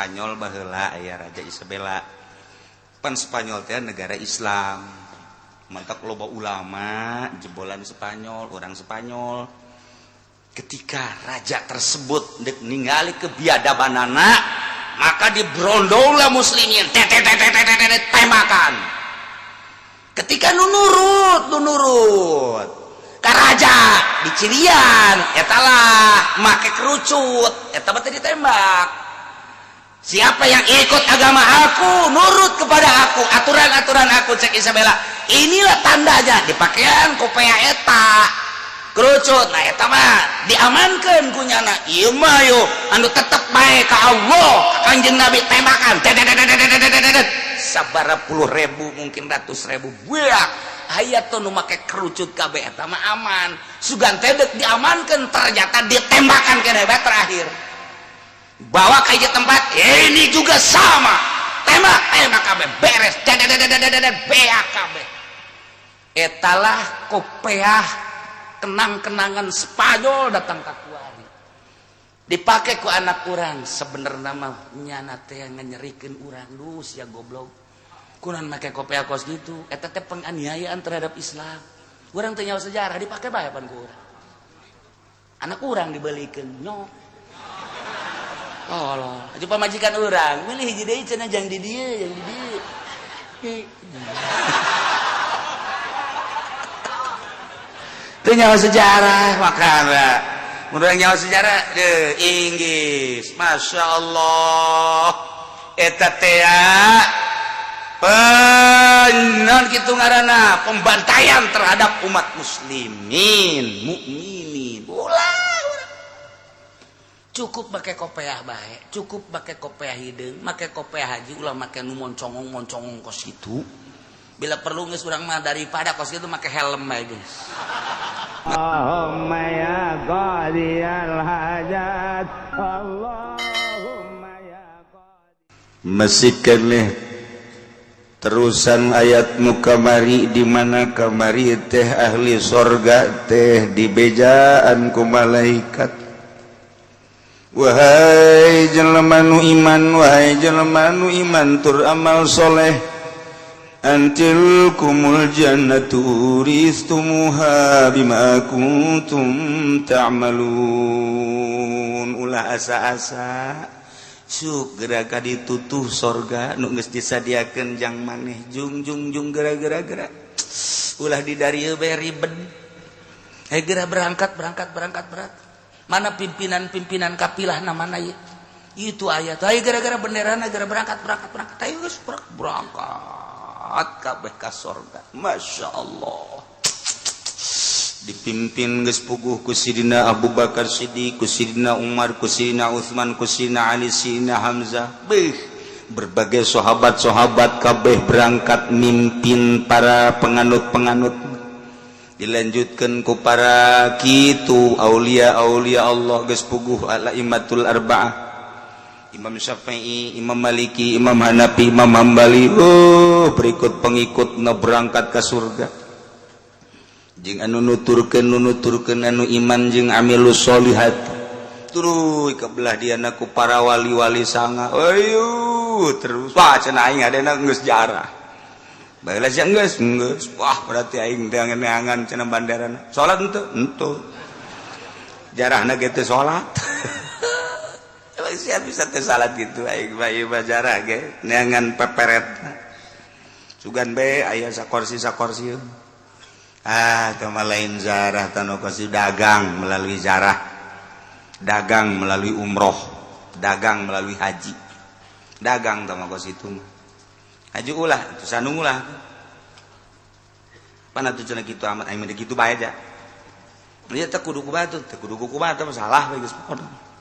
Spanyol baheula aya Raja Isabella. Pan Spanyol teh negara Islam. Mantak loba ulama jebolan Spanyol, orang Spanyol. Ketika raja tersebut dek ningali kebiadabanana, maka dibrondonglah muslimin, tembakan. Ketika nu nurut, nu nurut ka raja dicirian eta lah make kerucut, eta mah ditembak. Siapa yang ikut agama aku, nurut kepada aku, aturan-aturan aku, cek Isabella, inilah tandanya di pakaian kopea eta kerucut. Nah, eta mah diamankan ku nyana. Ieu mah yo anu tetep bae ka Allah, ka Kanjeng Nabi, tembakan sabara puluh ribu, mungkin ratus ribu, buak aya tuh nu make kerucut kabeh, eta mah aman. Sugan teh deuk diamankan, ternyata ditembakan keneh bae. Terakhir bawa ke tempat ini juga sama, tembak, tembak kabeh, beres, beak kabeh. Etalah kopeah kenang-kenangan Spanyol datang ke kuari, dipakai ku anak urang. Sebenarnya mah nyana teh nyerikeun urang. Duh, sia goblok, kunaon make kopeah kos gitu? Eta teh penganiayaan terhadap Islam. Urang teh nyawa sejarah, dipakai bae pan ku urang. Anak urang dibelikeun nyok. Tolol. Aja pamajikan urang, milih hiji deui cenah, jang di dieu, jang di dieu. Teu nyawa sejarah makana. Mun urang nyawa sejarah deh Inggris. Masya Allah. Eta teh penon kitu ngaranna pembantaian terhadap umat muslimin, mukminin. Ulah, cukup pakai kopeah bae, cukup pakai kopeah hideung, make kopeah haji, ulah make nu moncongong moncongong kos kitu. Bila perlu geus urang mah daripada kos kitu make helm bae geus. Allahumma ya qadiyal hajat, Allahumma ya qadi. Masih keneh terusan ayat nu kamari, di mana kamari teh ahli sorga teh dibejaan ku malaikat, "Wahai jelema nu iman, wahai jelema nu iman tur amal soleh, antilkumul jannatu uristumuha bima kuntum ta'malun." Ulah asa-asa, suk geura ka ditutuh sorga nu geus disadiakeun jang maneh. Jung jung jung, gera gera gera, ulah di darieu bae ribet. Hei, geura berangkat, berangkat, berangkat, berangkat. Mana pimpinan-pimpinan kapilah, mana ya itu ayat? Ayo gara-gara bendera, gara berangkat, berangkat, berangkat, ayo geus berangkat kabeh ka sorga. Masya Allah, dipimpin geus puguh ku Sidina Abu Bakar Siddiq, ku Sidina Umar, ku Sidina Utsman, ku Sidina Ali, Sidina Hamzah. Beuh, berbagai sahabat-sahabat kabeh berangkat mimpin para penganut-penganut, dilanjutkan ku para kitu aulia aulia Allah. Geus puguh ala imatul arba'ah, Imam Syafi'i, Imam Maliki, Imam Hanafi, Imam Hambali. Oh, berikut pengikut na berangkat ke surga jeung anu nuturkeun, nu nuturkeun anu iman jeung amilus solihat. Tuluy ke belah diana ku para wali-wali sanga. Ayo terus, wah, cenah aing adena geus jarah. Baheula sia geus geus. Wah, berarti aing teh neangan cenah banderana. Salat henteu? Henteu. Jarahna ge teu salat. Emang sia bisa teu salat gitu? Aing mah ieu mah jarah ge neangan peperet. Sugan be aya sakorsi sakorsi. Ah, itu mah lain zarah tanu kasih, dagang melalui zarah, dagang melalui umroh, dagang melalui haji, dagang tama kos itu mah. Haji ulah itu sandung ulah. Pana tuh cenah kitu amat, aing mah kitu bae aja. Dia teh kudu ku batu, teh kudu ku batu salah bae geus pokona.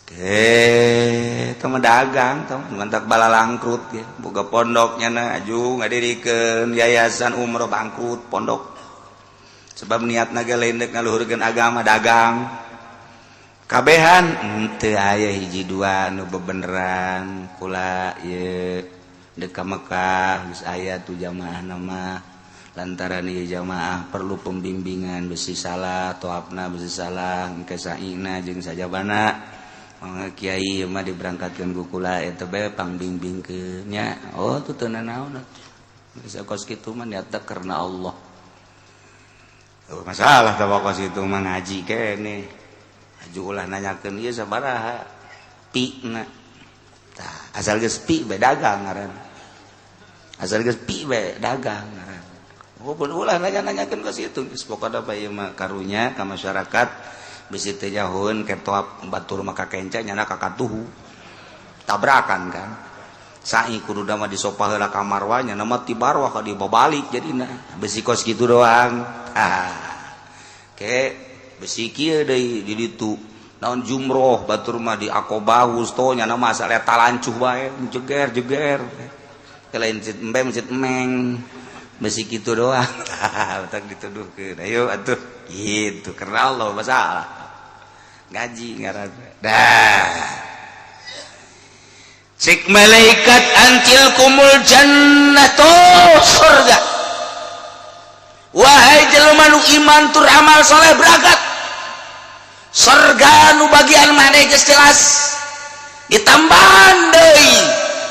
Eh, teu mah dagang, teu mantak balalangkrut ge. Boga pondok nyana aju ngadirikeun yayasan umroh, bangkrut pondok. Sebab niatna ge lain deuk ngaluhurkeun agama, dagang. Kabehan henteu aya hiji dua nu bebeneran. Kula ieu deuk ka Mekah, geus aya tuh jamaah nama, lantaran ieu jamaah perlu pembimbingan, besi salah toapna, besi salah engke saina jeung sajabana. Kiai mah diberangkatkan ku kula eta bae pangbimbingkeun nya. Oh, tuh teu nanaon bisa kos kitu mah, niatna karena Allah. Oh, masalah tah kos itu mah ngaji kene aju ulah nanyakeun ieu sabaraha pi na. Tah, asal geus pi bae dagang ngaranna, asal geus pi bae dagang ngaranna. Oh, ulah nanya-nanyakeun kos itu geus, pokona bae mah karunya ka masyarakat, bisi teu nyahoeun ketoap batur mah kakenca nyana kakatuhu tabrakan kan. Sa'i kudu mah disopa heula ka marwah, nya mah ti marwah ka dibabalik jadina. Besi kos kitu doang. Ah, ke besi kieu deui di ditu naon jumroh, batur mah di Aqobah Wusto, nyana mah asal eta lancuh bae jeger jeger, lain masjid embe, masjid emeng. Besi kitu doang tak dituduhkeun. Ayo atuh gitu karena Allah, masalah ngaji ngaranna. Dah, cik malaikat, "An tilkumul jannatu," surga. "Wahai jelema nu iman tur amal soleh, berangkat, surga nu bagian maneh geus jelas." Ditambahan deui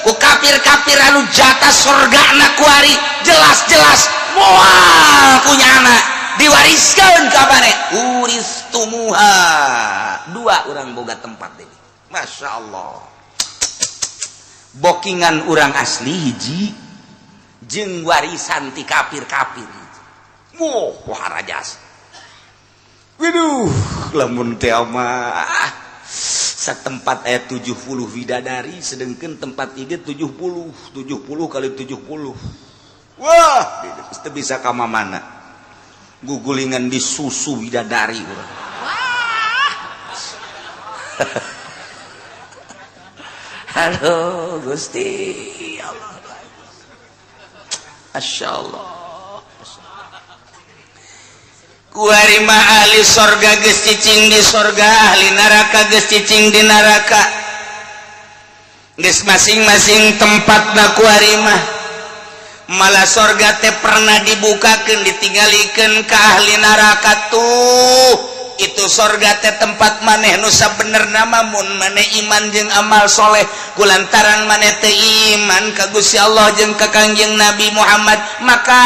ku kafir-kafir anu jatah surga na kuari jelas-jelas moal kunyana diwariskan ka maneh, "Uristumuha." Dua orang boga tempat ini, Masya Allah, bokingan orang asli hiji jeung warisan ti kafir-kafir. Wah, wah, rajas. Waduh, lamun teh mah setempat ayat 70 bidadari, sedangkan tempat ini 70, 70 kali 70. Wah, itu bisa kama mana gugulingan di susu bidadari urang. Wah. Halo Gusti Allah. Masya Allah. Kuari mah ahli sorga geus cicing di sorga, ahli neraka geus cicing di neraka, geus masing-masing tempatna. Kuari mah malah sorga teh pernah dibukakeun, ditinggalikeun ke ahli neraka. "Tuh, itu sorga teh tempat maneh nu sabenerna mah mun maneh iman jeung amal soleh. Kulantaran maneh teh iman ka Gusti Allah jeung ka Kangjeng Nabi Muhammad, maka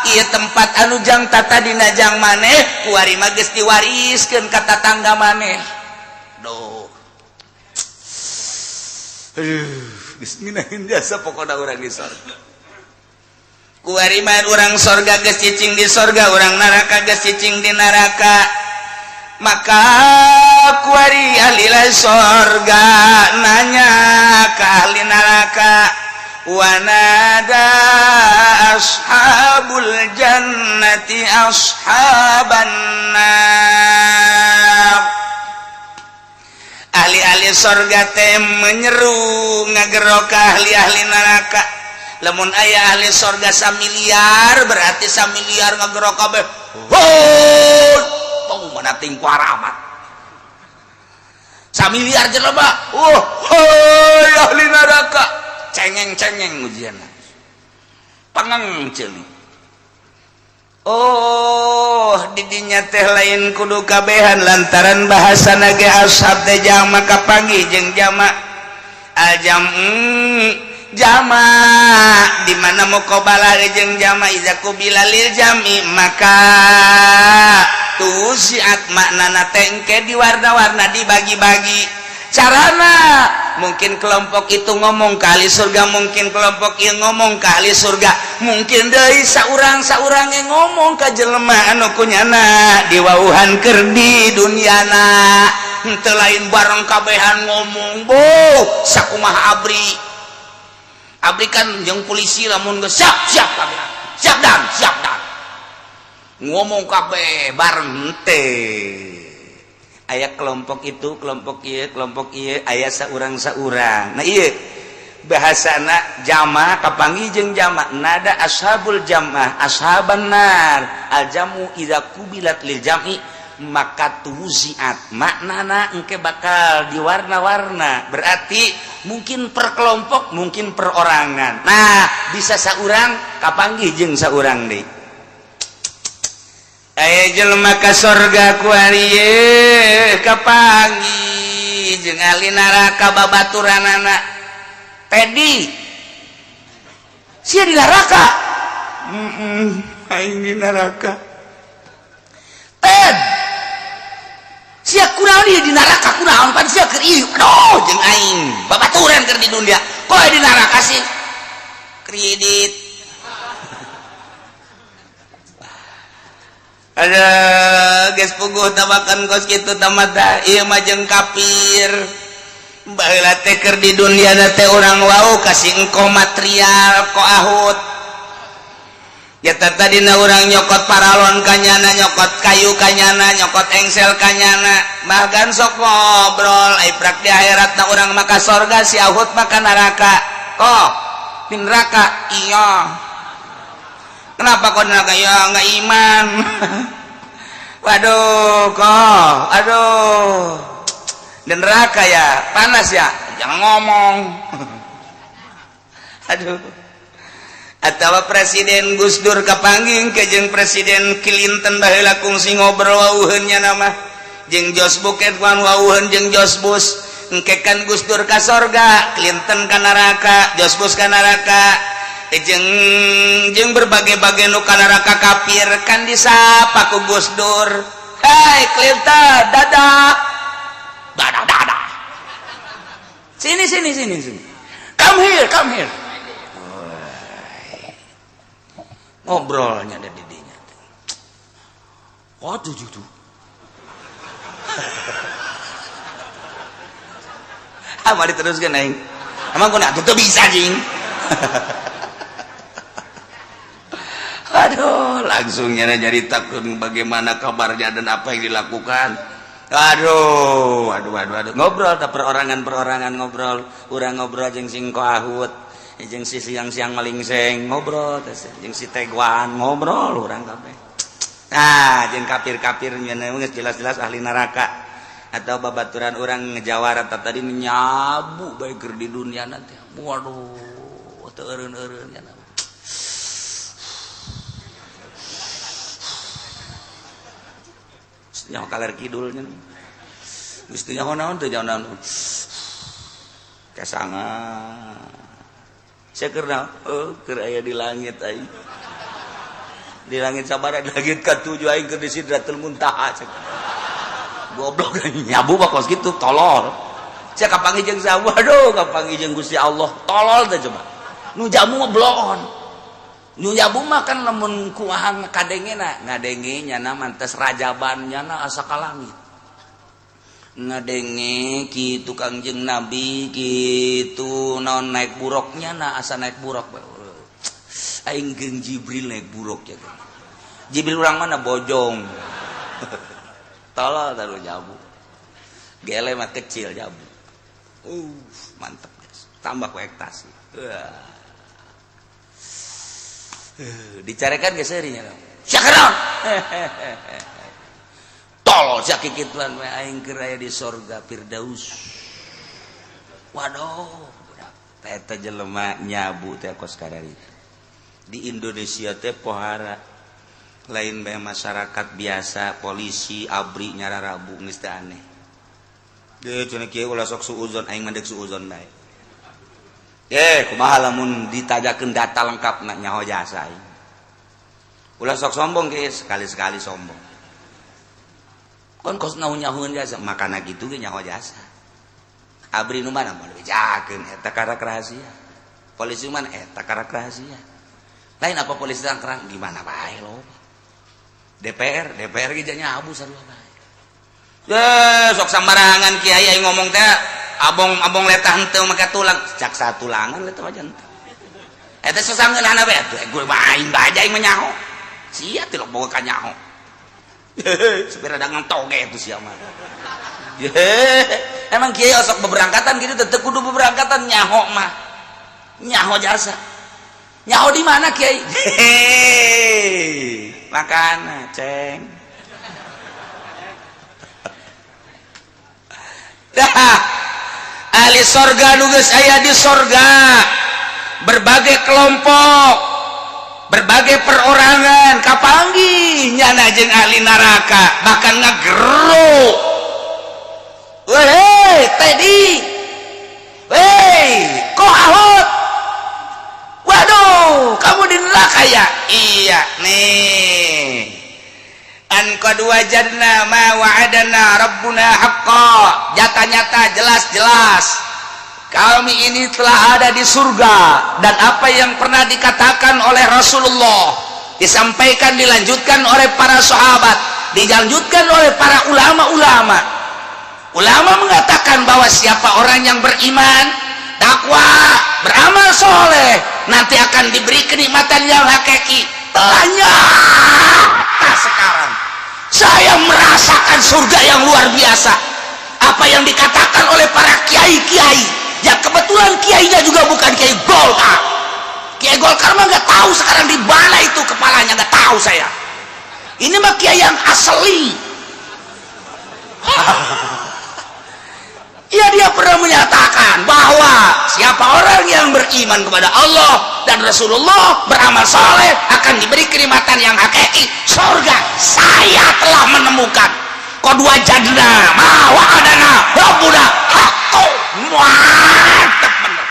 ieu tempat anu jang tatadina jang maneh, kuari mah geus diwariskeun ka tatangga maneh." Duh. Aduh, geus ngeunaheun jasa pokona urang di sorga. Kuari mah urang sorga geus cicing di sorga, urang neraka geus cicing di neraka. Maka kuari ahli sorga nanya ke ahli neraka, "Wanada ashabul jannati ashaban nar." Ahli-ahli sorga teh menyeru, ngagero ke ahli-ahli neraka. Lamun aya ahli sorga samiliar, berarti samiliar ngagero kabeh, "Hoi!" Oh, mana ting amat samiliar jelema. "Oh, hoi ahli neraka!" Cengeng-cengeng ujian pangang ceuli. Oh, didinya teh lain kudu kabehan, lantaran bahasa nage ashab teh jama, kapanggih jeung jama. Aljam jama di mana muqabalah jeung jama, iza qubila lil jami maka tuwuzzi'at, maknana tengke di warna-warna, dibagi-bagi. Carana mungkin kelompok itu ngomong ke ahli surga, mungkin kelompok yang ngomong ke ahli surga, mungkin deui saurang saurang yang ngomong ke jelema anu kunyana diwauhan keur di duniana. Henteu lain bareng kabehan ngomong. Bo sakumaha ABRI? ABRI kan jeung polisi lamun geus siap, siap kabeh, siap dan siap dan, ngomong kabeh bareng teh. Aya kelompok itu, kelompok ieu, kelompok ieu, aya saurang saurang. Nah, iya bahasana jama, kapanggih jeung jama. "Nada ashabul jamaah ashaban nar." Al jamu idza qubilat lil jam'i maka tuwuzzi'at, maknana engke bakal diwarna-warna, berarti mungkin per kelompok, mungkin perorangan. Nah, bisa saurang kapanggih jeung saurang deui. Aya jelema ka sorga kuari kapanggih. Kapanggih jeung ahli neraka babaturanana. Teddy, sia di neraka. Aing di neraka. Ted, sia kunaon ieu di neraka, kunaon pan sia keur ieu? Aduh, jeung aing babaturan keur di dunia, kok di neraka sih? Kredit. Ada geus puguh tabakan kos kitu tamata ieu mah jeung kafir. Baheula teh keur di dunia teh urang wau kasih engko material ko ahut. Ya tadina urang nyokot paralon kanyana, nyokot kayu kanyana, nyokot engsel kanyana, bahkan sok ngobrol ai prak di akhirat na urang maka sorga, si ahut maka neraka. Kok di neraka? Iya. Kenapa kok neraka? Ya nggak iman. Waduh kok, aduh, di neraka ya, panas ya, jangan ngomong. Aduh. Atau Presiden Gus Dur kapanggih ke jeung Presiden Clinton baheula kungsi ngobrol wauheun nya nama jeung Jos Buket wan wauheun jeung Jos Bush. Engke kan Gus Dur ka sorga, Clinton ka neraka, Jos Bush ka neraka, jeung jeung berbagai-bagai nu ka neraka kafir kan disapa ku Gus Dur. Hei Clinton, dadah dadah dadah, sini sini sini sini, come here come here. Ngobrolnya ada didinya. Oh tuh tuh. Ah mari teruskan aing. Emang kau nak tuh bisa jing. Aduh, langsungnya nyaritakeun bagaimana kabarnya dan apa yang dilakukan. Aduh, aduh, aduh, aduh. Ngobrol tak perorangan-perorangan ngobrol. Urang ngobrol jeung sing ahut, jeung si siang-siang malingseng ngobrol, jeung si teguan ngobrol urang kabeh. Nah, jeung kafir-kafir nya geus jelas-jelas ahli neraka atau babaturan urang ngejawara tadi nyabu bae keur di dunia nanti. Waduh, teu eureun-eureun nya. Nyaho kaler kidulnya. Geus teu nyaho naon teu nyaho naon. Kasanga. Sia keur naon? Oh, keur aya di langit aing. Di langit sabaraha? Di langit katujuh aing keur di Sidratul Muntaha cek. Goblok nyabu mah kos kitu tolol. Sia kapanggih jeung saha? Waduh, kapanggih jeung Gusti Allah. Tolol teh coba. Nu jamu mah bloon. Nu nyabu mah kan lamun kuaha kadengena, ngadenge nyana mantes rajaban nyana asa ka langit. Ngadenge kitu Kangjeng Nabi kitu naon naik buruknya na asa naik buruk. Aing jeung Jibril naik buruk ya. Jibril urang mana bojong. Tolol taruh jabu. Gele mah kecil jabu. Mantep guys. Tambah ku ektasi. Dicarekan ge seurinya. Sia keron. Tolol sia kikituan we aing keur aya di sorga Firdaus. Waduh, budak. Eta jelema nyabu teh kos kadari. Di Indonesia teh pohara lain bae masyarakat biasa, polisi abri nyararabu geus teh aneh. Deuh cenah kieu ulah sok suuzon, aing mah deuk suuzon bae. Kumaha lamun ditajakeun data lengkap na nyaho jasa aing. Ulah sok sombong ge, sekali-sekali sombong. Kon kos naon nyahoeun jasa, makana kitu ge nyaho jasa. Abri nu mana moal bejakeun eta karak rahasia. Polisi mana eta karak rahasia. Lain apa polisi tangkerang gimana bae lo. DPR, DPR ge nyabu sarua bae. Ye, sok sambarangan kiai aing ngomong teh abong-abong letah henteu make tulang, cak satulangan letah mah henteu. Eta sasangeunana bae atuh gue mah aing bae aing mah nyaho. Sia teh boga ka nyaho. Supir dagang toge itu sia mah. Emang kiai osok beberangkatan gitu teu kudu beberangkatan nyaho mah. Nyaho jasa. Nyaho di mana kiai? Makan ceng. Dah. Ahli sorga nu geus aya di sorga, berbagai kelompok, berbagai perorangan kapanggih nyana jeung ahli neraka, bahkan ngageruk. Weh, Qad wajadna ma wa'adana rabbuna haqqa. Nyata-nyata, jelas-jelas kami ini telah ada di surga dan apa yang pernah dikatakan oleh Rasulullah disampaikan, dilanjutkan oleh para sahabat, dilanjutkan oleh para ulama-ulama. Ulama mengatakan bahwa siapa orang yang beriman, takwa, beramal soleh, nanti akan diberi kenikmatan yang hakiki. Telah nyata sekarang saya merasakan surga yang luar biasa. Apa yang dikatakan oleh para kiai-kiai, ya kebetulan kiainya juga bukan kiai Golkar. Kiai Golkar mah nggak tahu sekarang di mana itu kepalanya, nggak tahu saya. Ini mah kiai yang asli. Ya, dia pernah menyatakan bahwa siapa orang yang beriman kepada Allah dan Rasulullah, beramal soleh, akan diberi kenikmatan yang hakiki, surga. Saya telah menemukan qad wajadna ma wa'adana rabbuna haqqo. Mantap bener,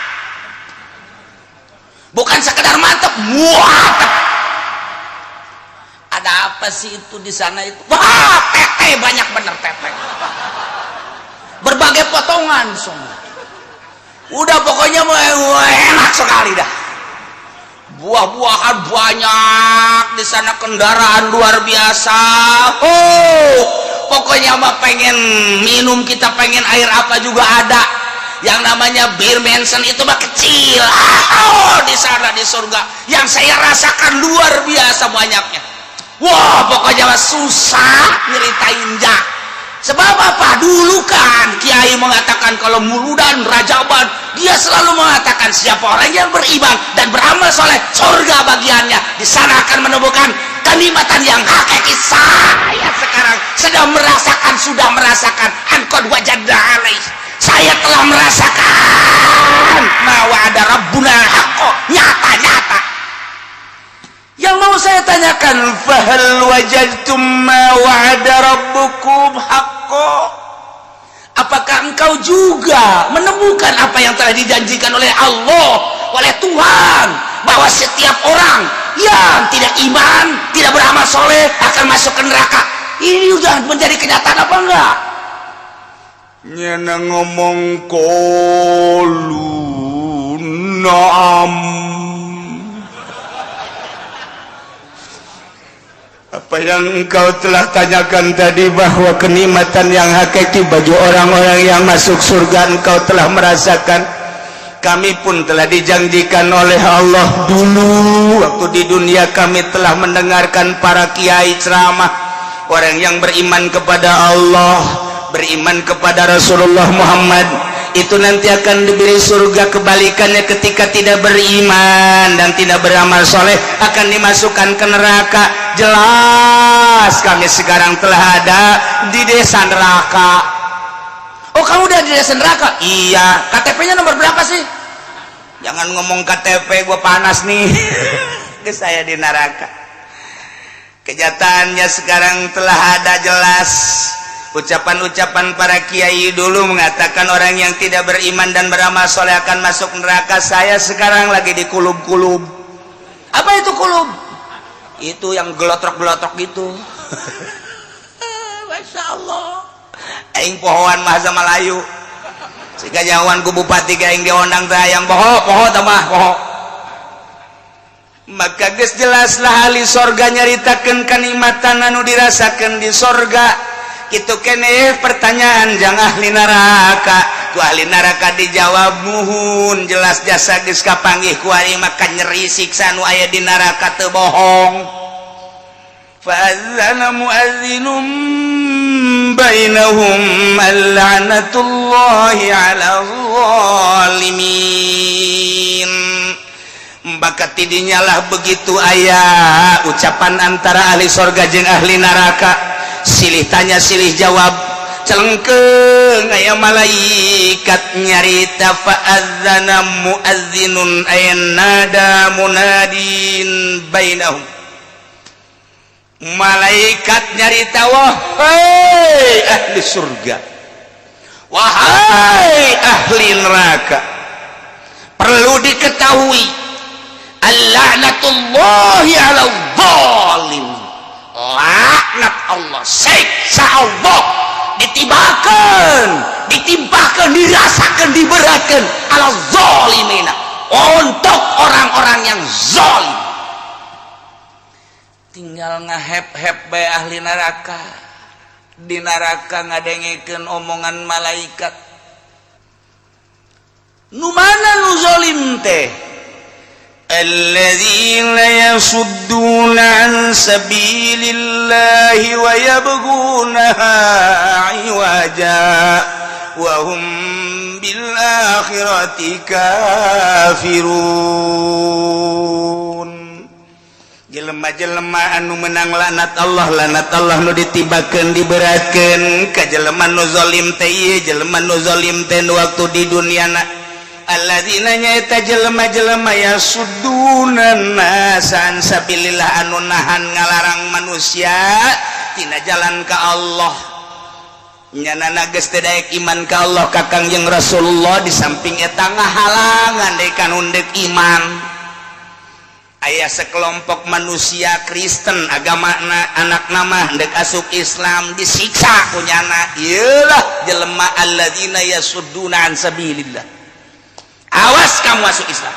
bukan sekedar mantap, mantap. Ada apa sih itu di sana itu? Wah, tete banyak bener, tete berbagai potongan semua. Udah, pokoknya enak sekali dah. Buah-buahan banyak di sana, kendaraan luar biasa. Oh, pokoknya mah pengen minum, kita pengen air apa juga ada. Yang namanya bir Manson itu mah kecil. Oh, di sana di surga yang saya rasakan luar biasa banyaknya. Wah, pokoknya mah susah nyeritain ja. Sebab apa? Dulu kan kiai mengatakan kalau muludan, rajaban, dia selalu mengatakan siapa orang yang beriman dan beramal soleh, surga bagiannya. Di sana akan menemukan kenikmatan yang hakiki. Saya sekarang sedang merasakan, sudah merasakan an qad wajadna alaih. Saya telah merasakan ma wa'ada rabbuna haqqo, nyata-nyata. Yang mau saya tanyakan, fahal wajadtum ma wa'ada rabbukum haqqo? Apakah engkau juga menemukan apa yang telah dijanjikan oleh Allah, oleh Tuhan, bahwa setiap orang yang tidak iman, tidak beramal soleh akan masuk ke neraka? Ini udah menjadi kenyataan apa enggak? Nyana ngomong qalu na'am. Apa yang engkau telah tanyakan tadi bahwa kenikmatan yang hakiki bagi orang-orang yang masuk surga, engkau telah merasakan. Kami pun telah dijanjikan oleh Allah. Dulu waktu di dunia kami telah mendengarkan para kiai ceramah, orang yang beriman kepada Allah, beriman kepada Rasulullah Muhammad itu nanti akan diberi surga. Kebalikannya, ketika tidak beriman dan tidak beramal soleh akan dimasukkan ke neraka. Jelas kami sekarang telah ada di desa neraka. Oh, kamu udah di desa neraka? Iya. KTP-nya nomor berapa sih? Jangan ngomong KTP, gue panas nih. Ke saya di neraka. Kenyataannya sekarang telah ada jelas. Ucapan-ucapan para kiai dulu mengatakan orang yang tidak beriman dan beramal soleh akan masuk neraka. Saya sekarang lagi di kulub-kulub. Apa itu kulub? Itu yang gelotrok-gelotrok gitu. Masya Allah. Aing pohoan bahasa Melayu. Sehingga jauhan ku bupati aing diondang teh yang poho, poho tambah poho. Maka geus jelaslah ahli sorga nyaritakeun kenikmatan anu dirasakeun di sorga. Kitu keneh pertanyaan jang ahli neraka. Ku ahli neraka dijawab, muhun, jelas jasa geus kapanggih ku aing maka nyeri siksa nu aya di neraka teu bohong. Fa'adzana muadzinun bainahum la'natullahi 'alal zalimin. Maka tidinya lah begitu aya ucapan antara ahli sorga jeung ahli neraka, silih tanya silih jawab, celengkeung aya malaikat nyarita, fa'adzana muadzinun ay nada munadin bainahum. Malaikat nyarita, wahai ahli surga, wahai ahli neraka, perlu diketahui al-la'natullahi 'alal zalim. Laknat Laknat Allah, siksa Allah ditibakan, ditimpakan, dirasakan, diberatkan ala zolimina, untuk orang-orang yang zolim. Tinggal ngahep-hep bae ahli neraka di neraka, ngadengekeun omongan malaikat. Nu mana nu zolim teh? الذين يصدون عن سبيل الله ويبغونها عوجا وهم بالآخرة كافرون. Jelema-jelema anu menang laknat Allah, laknat Allah nu ditibakeun, diberatkeun ka jelema nu zalim teh ieu. Jelema nu zalim teh waktu di dunia na alladzina, nyaeta jelema-jelema, yasudduna nasa an sabilillah, anu nahan, ngalarang manusia tina jalan ka Allah. Nyanana geus teu daek iman ka Allah, ka Kangjeng Rasulullah. Di samping eta ngahalangan deui kan undek iman. Aya sekelompok manusia Kristen agama, anak nama ndek asup Islam, disiksa ku nyana. Iyalah jelema alladzina yasudduna an sabilillah. Awas kamu masuk Islam,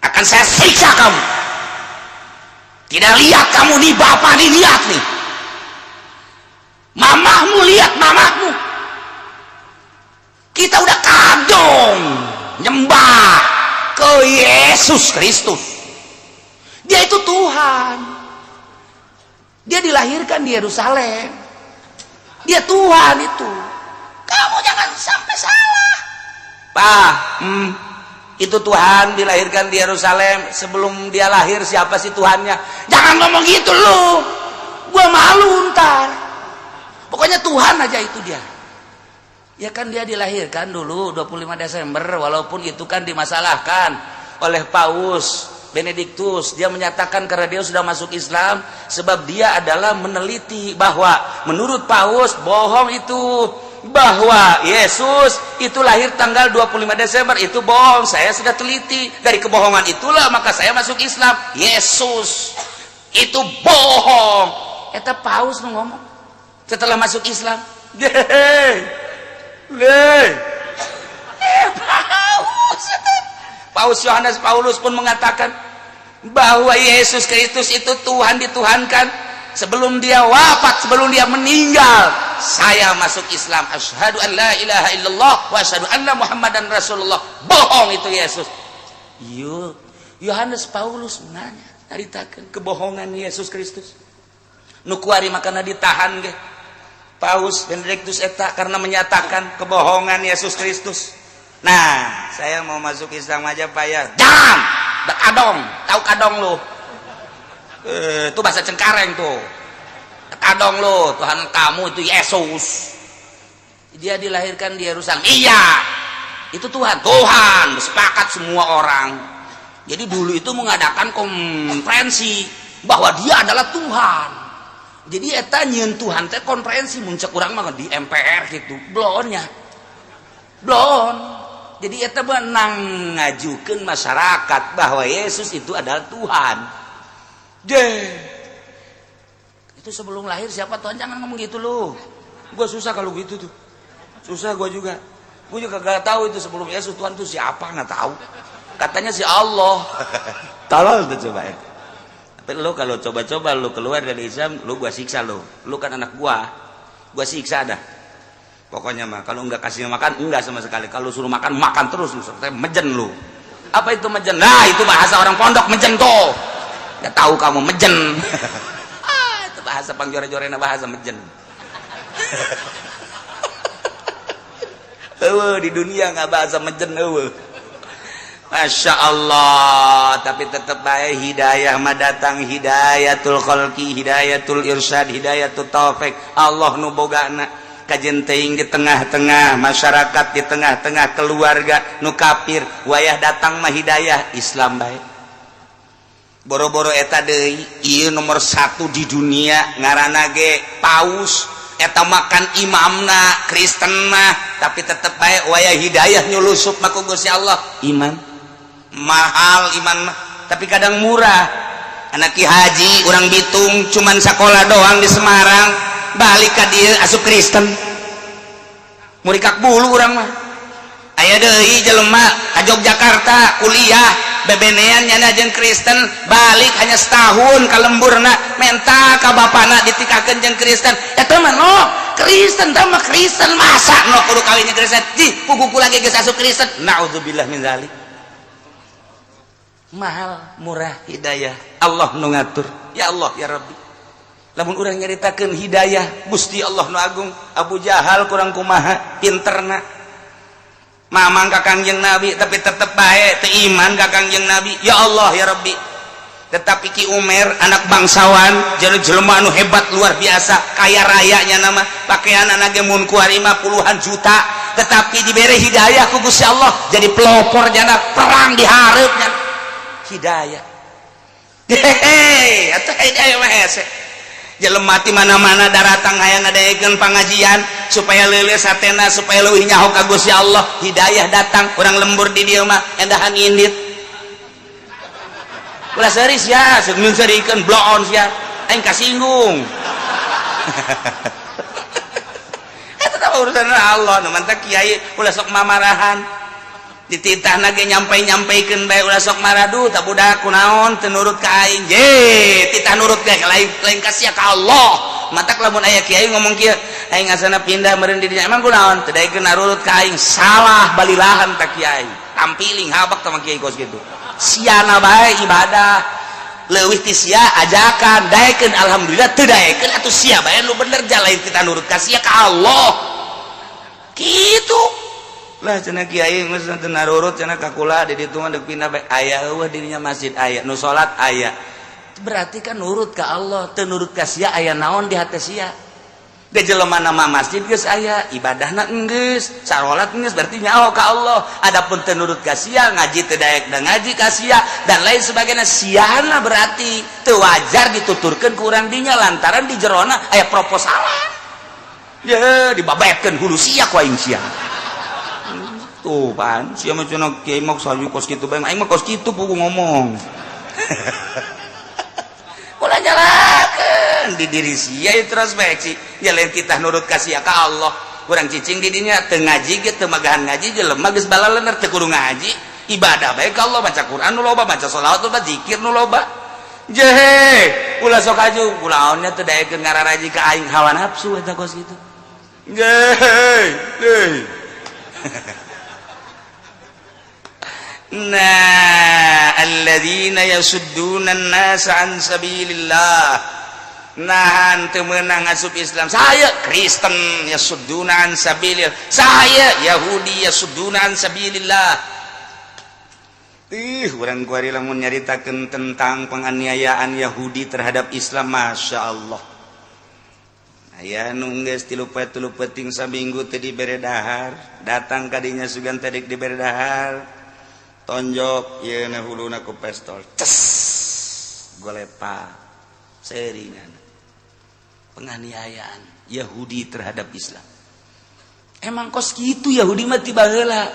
akan saya siksa kamu. Tidak lihat kamu nih, bapak nih, lihat nih mamahmu, lihat mamahmu. Kita udah kadung nyembah ke Yesus Kristus. Dia itu Tuhan, dia dilahirkan di Yerusalem, dia Tuhan itu. Kamu jangan sampai salah. Pak, itu Tuhan dilahirkan di Yerusalem. Sebelum dia lahir, siapa sih Tuhannya? Jangan ngomong gitu lu, gua malu ntar. Pokoknya Tuhan aja itu dia. Ya kan dia dilahirkan dulu 25 Desember, walaupun itu kan dimasalahkan oleh Paus Benediktus. Dia menyatakan karena dia sudah masuk Islam, sebab dia adalah meneliti bahwa menurut Paus bohong itu, bahwa Yesus itu lahir tanggal 25 Desember itu bohong. Saya sudah teliti, dari kebohongan itulah maka saya masuk Islam. Yesus itu bohong. Eta Paus nu ngomong setelah masuk Islam. Deh, eh, Paus Paus Yohanes Paulus pun mengatakan bahwa Yesus Kristus itu Tuhan, dituhankan. Sebelum dia wafat, sebelum dia meninggal, saya masuk Islam, asyhadu an la ilaha illallah wa asyhadu anna Muhammadan Rasulullah. Bohong itu Yesus. Yuk, Yohanes Paulus nanya, nyaritakeun kebohongan Yesus Kristus. Nu kuari makana ditahan ge Paus Benedictus eta karena menyatakan kebohongan Yesus Kristus. Nah, saya mau masuk Islam aja, Pak, ya. Jangan. Kadong, tahu kadong lu? Eh, itu bahasa Cengkareng tuh. Kadong lu, Tuhan kamu itu Yesus. Dia dilahirkan di Yerusalem. Iya. Itu Tuhan. Tuhan, sepakat semua orang. Jadi dulu itu mengadakan konferensi bahwa dia adalah Tuhan. Jadi eta nyieun Tuhan teh konferensi, mun cek urang mah di MPR gitu. Blonnya. Blon. Jadi eta menang ngajukeun masyarakat bahwa Yesus itu adalah Tuhan. Deh. Itu sebelum lahir siapa Tuhan? Jangan ngomong gitu lu. Gua susah kalau gitu tuh. Susah gua juga. Gua juga gak tahu itu sebelum Yesus Tuhan itu siapa, nggak tahu. Katanya si Allah. Tolol tuh, coba ya. Tapi lu kalau coba-coba lu keluar dari Islam, lu gua siksa lu. Lu kan anak gua. Gua siksa dah. Pokoknya mah kalau nggak kasih makan enggak sama sekali. Kalau suruh makan, makan terus lu, sampai mejen lu. Apa itu mejen? Nah, itu bahasa orang pondok, mejen tuh. Nggak tahu kamu mejen. Ah, itu bahasa pangjore-jorena, bahasa mejen. Eueuh di dunia nggak bahasa mejen eueuh. Masya Allah, tapi tetap baik hidayah mah datang, hidayatul khalqi, hidayatul irsyad, hidayatul taufik. Allah nu bogana. Kajen teuing di tengah-tengah masyarakat, di tengah-tengah keluarga nu kafir, wayah datang mah hidayah Islam baik. Boro-boro eta deui, ieu nomor satu di dunia ngaranna ge paus eta, makan imamna Kristen mah, tapi tetep bae wayah hidayah nyulusup mah ku Gusti Allah iman. Mahal iman mah, tapi kadang murah. Anak Ki Haji urang Bitung, cuman sekolah doang di Semarang, balik ka dieu asup Kristen, murikak bulu urang mah. Aya deui jelema ka Yogyakarta kuliah, bebenean nyana jeung Kristen, balik hanya setahun ka lemburna, menta ka bapana ditikahkeun jeung Kristen. Eta mah no Kristen tah mah Kristen, masa no kudu kawin jeung Kristen? Ji puguh kula ge geus asup Kristen. Naudzubillah min zalik. Mahal murah hidayah Allah nu ngatur. Ya Allah ya Rabbi, lamun urang nyaritakeun hidayah Gusti Allah nu agung, Abu Jahal kurang kumaha pinterna mamang ka Kangjeng Nabi, tapi tetep bae teu iman ka Kangjeng Nabi. Ya Allah ya Rabbi, tetapi Ki Umer anak bangsawan, jadi jelema anu hebat luar biasa, kaya rayanya, nama pakaian anak mun kuari mah puluhan juta, tetapi diberi hidayah ku Gusti Allah jadi pelopor jana perang di hareupnya. Hidayah, hehehe, atuh hidayah mah hese. Jelema ti mana-mana daratang hayang ngadaekeun pangajian supaya leuleus hatena, supaya leuwih nyaho ka Gusti Allah. Hidayah datang, urang lembur di dieu mah endahan indit. Ulah seuris ya, seung seurikeun bloon sia, aing kasinggung. Eta tah urusan Allah. Nu mantak kiai ulah sok mamarahan, dititah ge nyampai-nyampaikeun bae, ulah sok maradu. Tak budak kunaon teu nurut ka aing? Je titah nurut ge lain lain ka sia, ka Allah. Matak lamun aya kiai ngomong kieu, "Aing asana pindah meureun di dinya," emang kunaon teu daekeun nurut ka aing? Salah balilahan tak kiai, tampiling habak sama kiai kos kitu. Siana bae ibadah leuwih ti sia, ajakan daekeun alhamdulillah, teu daekeun atuh sia bae nu bener. Jalain kita nurut ka sia, ka Allah kitu lah. Cenah kiai geus teu narurut cenah ka kula di ditu mah, deuk pindah bae. Aya eueuh dirinya masjid, aya nu salat aya, berarti kan nurut ka Allah. Teu nurut ka sia, aya naon di hate sia? Da jelema nama masjid geus aya, ibadahna geus, sarolat geus, berarti nyaho ka Allah. Adapun teu nurut ka sia, ngaji teu daek da ngaji ka sia dan lain sebagainya, siana berarti teu wajar dituturkeun ku urang dinya lantaran di jerona aya proposalan. Ya dibabetkeun hulu sia ku aing sia. Tuh pan sia mah cenah kiai mah saju kos kitu bae, aing mah kos kitu pugu ngomong. Ulah nyalakeun di diri sia introspeksi ya, lain kita nurut ka sia, ka Allah. Kurang cicing di dinya teu ngaji ge, teu magahan ngaji, jelema geus balalener teu kudu ngaji, ibadah bae ka Allah, baca Quran nu loba, baca sholawat loba, zikir nu loba. Jehe ulah sok aju kulaonnya teu daekeun ngararaji ka aing, hawa nafsu eta kos kitu. Jehe heuy. Nah, alladzina yasudduna an-nasa an sabilillah, nahan teu meunang asup Islam. Saya Kristen yasudduna an sabilillah, saya Yahudi yasudduna an sabilillah. Ih, urang kuari lamun nyaritakeun tentang penganiayaan Yahudi terhadap Islam, Masya Allah. Aya nu geus 3 peuting saminggu teu dibere dahar, datang kadinya sugan teh dibere dahar, tonjok yeuna huluna ku pestol, ces, golepa seringan. Penganiayaan Yahudi terhadap Islam emang kos kitu. Yahudi mah ti baheula,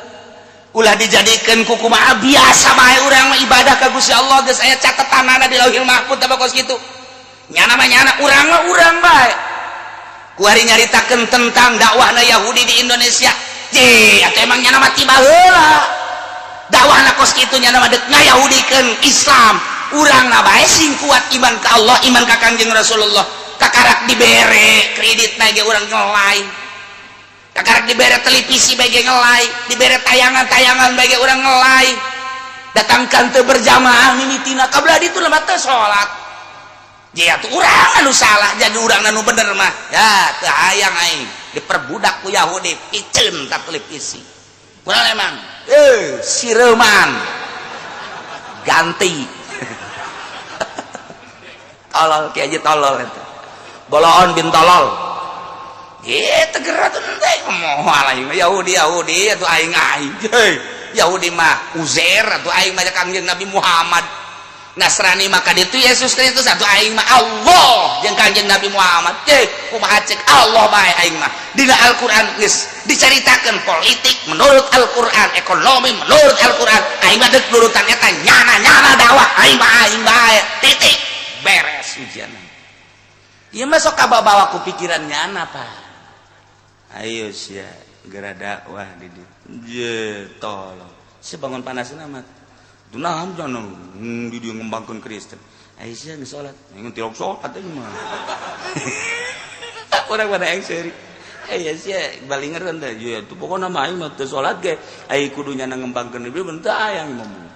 ulah dijadikan kukumaha, biasa bae. Urang mah ibadah ka Gusti Allah, geus aya catetanana di Lauhil Mahfud apa kos kitu. Nyana mah nyana, urang mah urang bae. Kuari nyaritakeun tentang dakwahna Yahudi di Indonesia je, atau emang nyana mah ti baheula dakwahna kos kitu, nyana mah deuk ngayahudikeun Islam. Urang na bae sing kuat iman ka Allah, iman ka Kangjeng Rasulullah. Kakarak dibere kredit na ge urang ngelai, kakarak dibere televisi bae ge ngelai, dibere tayangan-tayangan bae ge urang ngelai. Datangkan teu berjamaah mimitina kabla ditu lemah teu salat. Ya tuh urang anu salah, jadi urang anu bener mah ya teu hayang aing diperbudak ku Yahudi. Piceun ta televisi kurang emang sireman ganti. Tolol kiai, tolol eta boloon bin tolol. Gitu gerak tuh moal aing Yahudi Yahudi atuh aing aing. Yahudi mah Uzair, atuh aing mah Kangjeng Nabi Muhammad. Nasrani maka itu Yesus Kristus, atuh aing mah Allah jeung Kangjeng Nabi Muhammad. Cek kumaha cek Allah bae aing mah. Dina Al-Qur'an geus dicaritakeun politik menurut Al-Qur'an, ekonomi menurut Al-Qur'an. Aing mah deuk nurutan eta, nyana-nyana dakwah aing mah aing bae titik. Beres ujian. Ieu mah sok kabawa ku pikiran nyana, Pak. Ayo sia geura dakwah di dieu. Je tolong. Si bangun panasna mah. Nah, jangan di dieu ngembangkeun Kristen. Ayo sia geus salat. Ngan tilok salat teh mah. Urang pada yang seuri. Eh sia balinger kan teh. Ya tuh pokona mah aing mah teu salat ge. Ai kudu nyana ngembangkeun di dieu teu aya ngomong.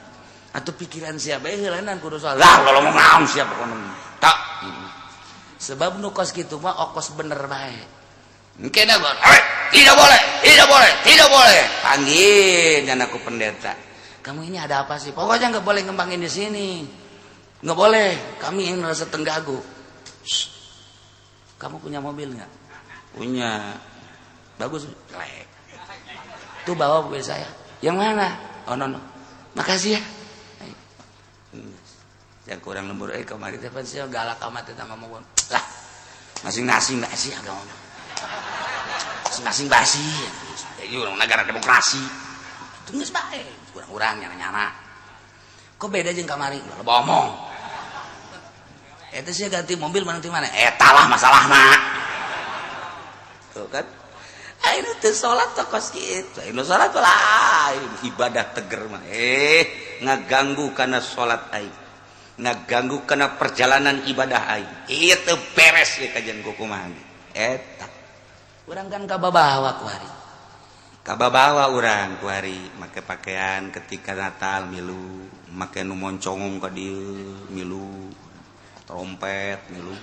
Atuh pikiran sia bae heulanan kudu salat. Lah ngomong naon sia pokona. Tak. Sebab nu kos kitu mah okos bener bae. Engke da tidak boleh, tidak boleh, tidak boleh. Panggil dan aku pendeta. Kamu ini ada apa sih? Pokoknya nggak boleh ngembangin di sini. Nggak boleh. Kami yang merasa tenggagu. Shh. Kamu punya mobil nggak? Punya. Bagus. Jelek. Tuh bawa mobil saya. Yang mana? Oh no, no. Makasih ya. Yang kurang lembur kemarin teh sih galak amat teh ngomong. Lah, masing-masing basi agama. Masing-masing basi. Ini orang negara demokrasi. Itu geus bae. Kurang-kurang nyana-nyana. Kok beda jeung kamari? Ulah ngomong. Eta sih ganti mobil mana di mana? Eta lah masalahna. Tuh kan? Ayo teu salat kos kitu. Ayo salat lah ibadah teger mah. Ngaganggu kana salat aing. Ngaganggu kana perjalanan ibadah aing. Ieu teu beres ye kajian kumaha. Eta. Urang kan kababawa ku hari. Kababawa urang ku hari make pakaian ketika Natal milu, make nu moncongong ka dieu milu, trompet milu.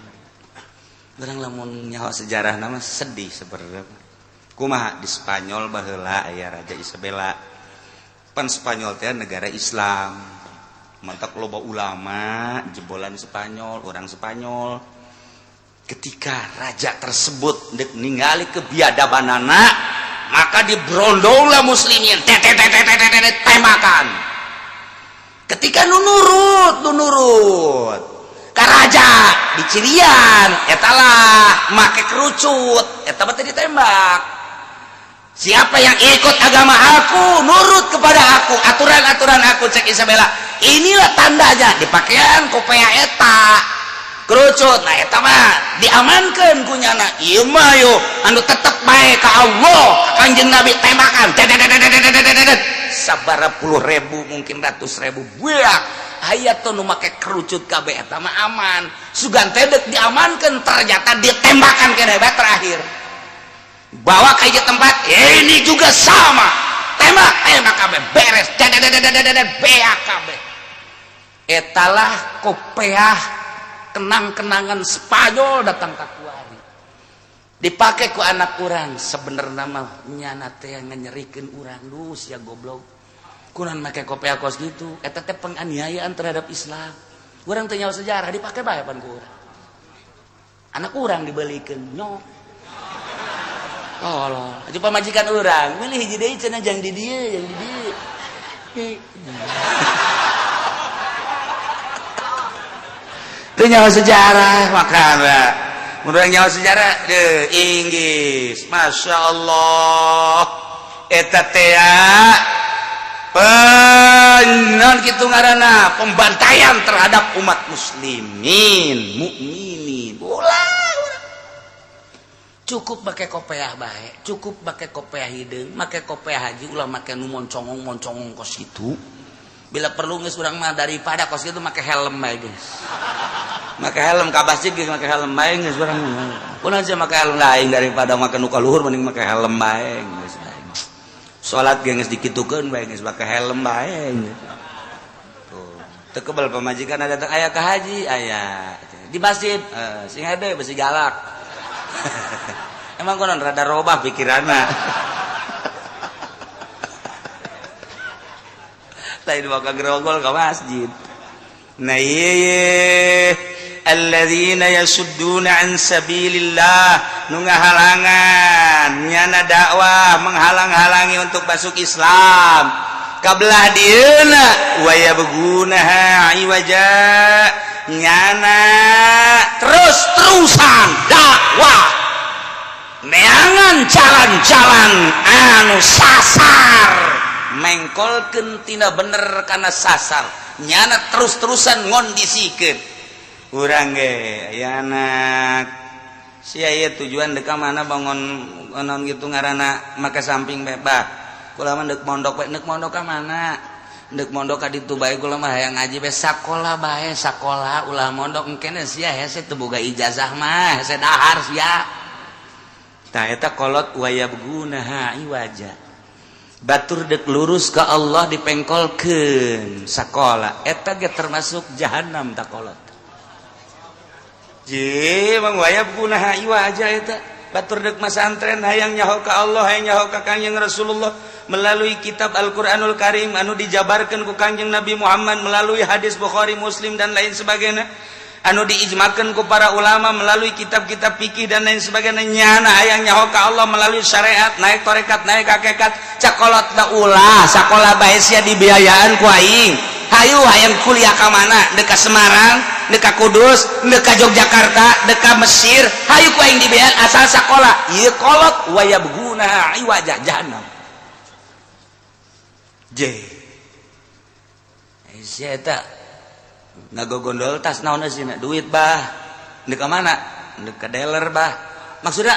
Urang lamun nyaho sejarah nama sedih sebenarnya. Kumaha di Spanyol baheula aya Raja Isabella. Pan Spanyol teh negara Islam. Mantak loba ulama jebolan Spanyol, orang Spanyol. Ketika raja tersebut dek ningali kebiadabanana, maka dibrondonglah muslimin, tembakan. Ketika nu nurut, nu nurut ka raja dicirian, etalah make kerucut, eta mah teh ditembak. Siapa yang ikut agama aku, nurut kepada aku, aturan-aturan aku, cek Isabella. Inilah tandanya di pakaian kopea eta kerucut. Nah eta mah diamankan ku nyana. Ieu mah yo anu tetep bae ka Allah, Kanjeng Nabi tembakan. Sabara puluh ribu mungkin ratus ribu buak. Aya tuh nu make kerucut kabeh eta mah aman. Sugan teh deuk diamankeun ternyata ditembakan keneh bae terakhir. Bawa ke tempat ini juga sama, tembak tembak kabeh beres, beak kabeh. Etalah kopeah kenang-kenangan Spanyol datang ka kuari dipakai ku anak urang. Sebenarnya mah nyana teh nyerikeun urang. Duh sia goblok, kunaon make kopeah kos gitu? Eta teh penganiayaan terhadap Islam. Urang teh nyaho sejarah, dipakai bae pan ku urang. Anak urang dibelikeun nyok. Tolol, aja pamajikan urang, milih hiji deui cenah jang di dieu, jang di dieu. Teu nyaho sejarah makana. Mun urang nyaho sejarah deuh Inggris, Masya Allah. Eta teh penon kitu ngaranna pembantaian terhadap umat muslimin, mukminin. Ulah cukup pakai kopeah bae, cukup pakai kopeah hideung, make kopeah haji, ulah make nu moncongong-moncongong kos kitu. Bila perlu geus urang mah daripada kos kitu make helm bae geus. Make helm ka masjid geus make helm bae geus urang. Kunaon sih make helm lain daripada make nu kaluhur, mending make helm bae geus. Salat ge geus dikitukeun bae geus make helm bae. Tuh, teu kebel pamajikan ada aya ka haji, aya di masjid, sing hade besi galak. Emang konon rada robah pikiranna. Lain bakal gerogol ke masjid. Nah ieu alladzina yasudduna an sabilillah, nu ngahalangan nyana dakwah, menghalang-halangi untuk masuk Islam. Kabelah dieuna wa yabghunaha iwaja, nyana terus-terusan dakwah neangan jalan-jalan anu sasar, mengkolkeun tina bener kana sasar, nyana terus-terusan ngondisikeun. Urang ge aya anak sia ieu tujuan dek ka mana bangun naon gitu ngaranna make samping bae bah. Kula mah deuk mondok bae, deuk mondok ka mana? Deuk mondok ka ditu bae kula mah hayang ngaji bae, sakola bae, sakola ulah mondok engkene sia hese teu boga ijazah mah, hese dahar sia. Tah eta kolot wayabgunaha iwaja. Batur dek lurus ke Allah dipengkolkeun sakola, eta ge termasuk jahanam tak kolot. Je, bang wayabgunaha iwaja eta. Batur dek masantren hayang nyaho ka Allah, hayang nyaho ka Kangjeng Rasulullah melalui kitab Al-Qur'anul Karim anu dijabarkeun ku Kangjeng Nabi Muhammad melalui hadis Bukhari, Muslim dan lain sebagainya, anu diijmakan ku para ulama melalui kitab-kitab fikih dan lain sebagainya, nyana hayang nyaho ka Allah melalui syariat, naik torekat, naik hakikat, cek kolot da ulah sakola bae sia dibiayaan ku aing. Hayu hayang kuliah ka mana? Dek ka Semarang, dek ka Kudus, dek ka Yogyakarta, dek ka Mesir, hayu ku aing dibiayaan asal sakola. Ieu kolot wayabguna iwaja, jahannam. J. Sia eta ngagogondol tas naon sih duit bah, ndek ka mana? Ndek ka dealer bah. Maksudnya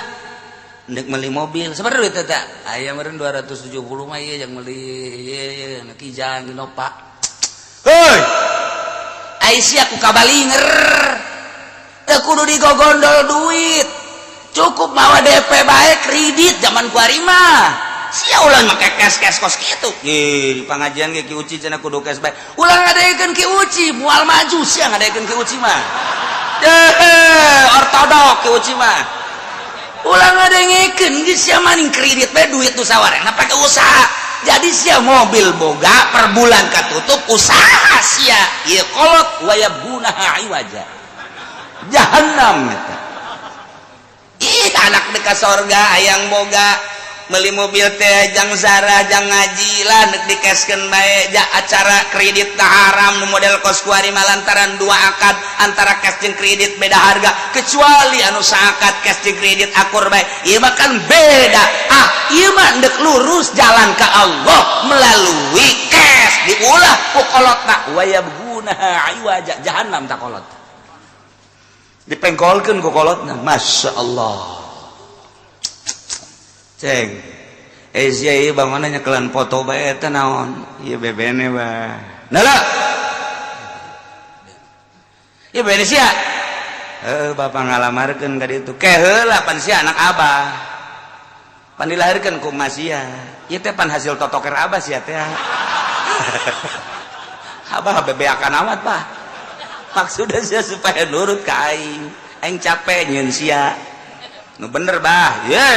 ndek beli mobil. Sebenarnya duit eta aya meureun 270 mah ieu yang beli ieu ieu Kijang Innova. Hei, ai sia ku kabalinger teu kudu digogondol duit, cukup mawa DP bae kredit zaman kuari mah. Sia ulah make cash cash kos kitu. Ih, di pengajian ge Ki Uci cenah kudu cash bae. Ulah ngadaekeun Ki Uci, moal maju sia ngadaekeun Ki Uci mah. Deh, ortodok Ki Uci mah. Ulah ngadengekeun geus sia maning kredit bae duit nu sawarehna pake usaha. Jadi sia mobil boga per bulan katutup usaha sia. Ieu kolot wayabgunaha iwaja. Jahannam eta. Ih, anak deka sorga hayang boga beli mobil teh jang zarah jang ngaji lah, nek dikeskeun bae ja acara kredit tah haram nu model kos kuari mah lantaran dua akad antara cash jeung kredit beda harga, kecuali anu saakad cash jeung kredit akur bae. Ieu mah kan beda. Ah, ieu mah ndek lurus jalan ka Allah melalui cash diulah ku kolotna wayabgunaha iwaja, jahannam tak kolot dipengkolkeun ku kolotna. Masya Allah. Ceng, eh sia ieu bangunna nyekelan foto bae eta naon? Ieu bebene bah. Nala. Ieu bebene sia. Heuh, bapak ngalamarkeun ka ditu. Ke heula pan sia anak abah. Pan dilahirkeun ku emak sia. Ieu teh pan hasil totoker abah sia teh. Abah bebeakan amat, Pak. Maksudnya sia supaya nurut ka aing. Aing capek nyieun sia. Nu bener, bah. Ye.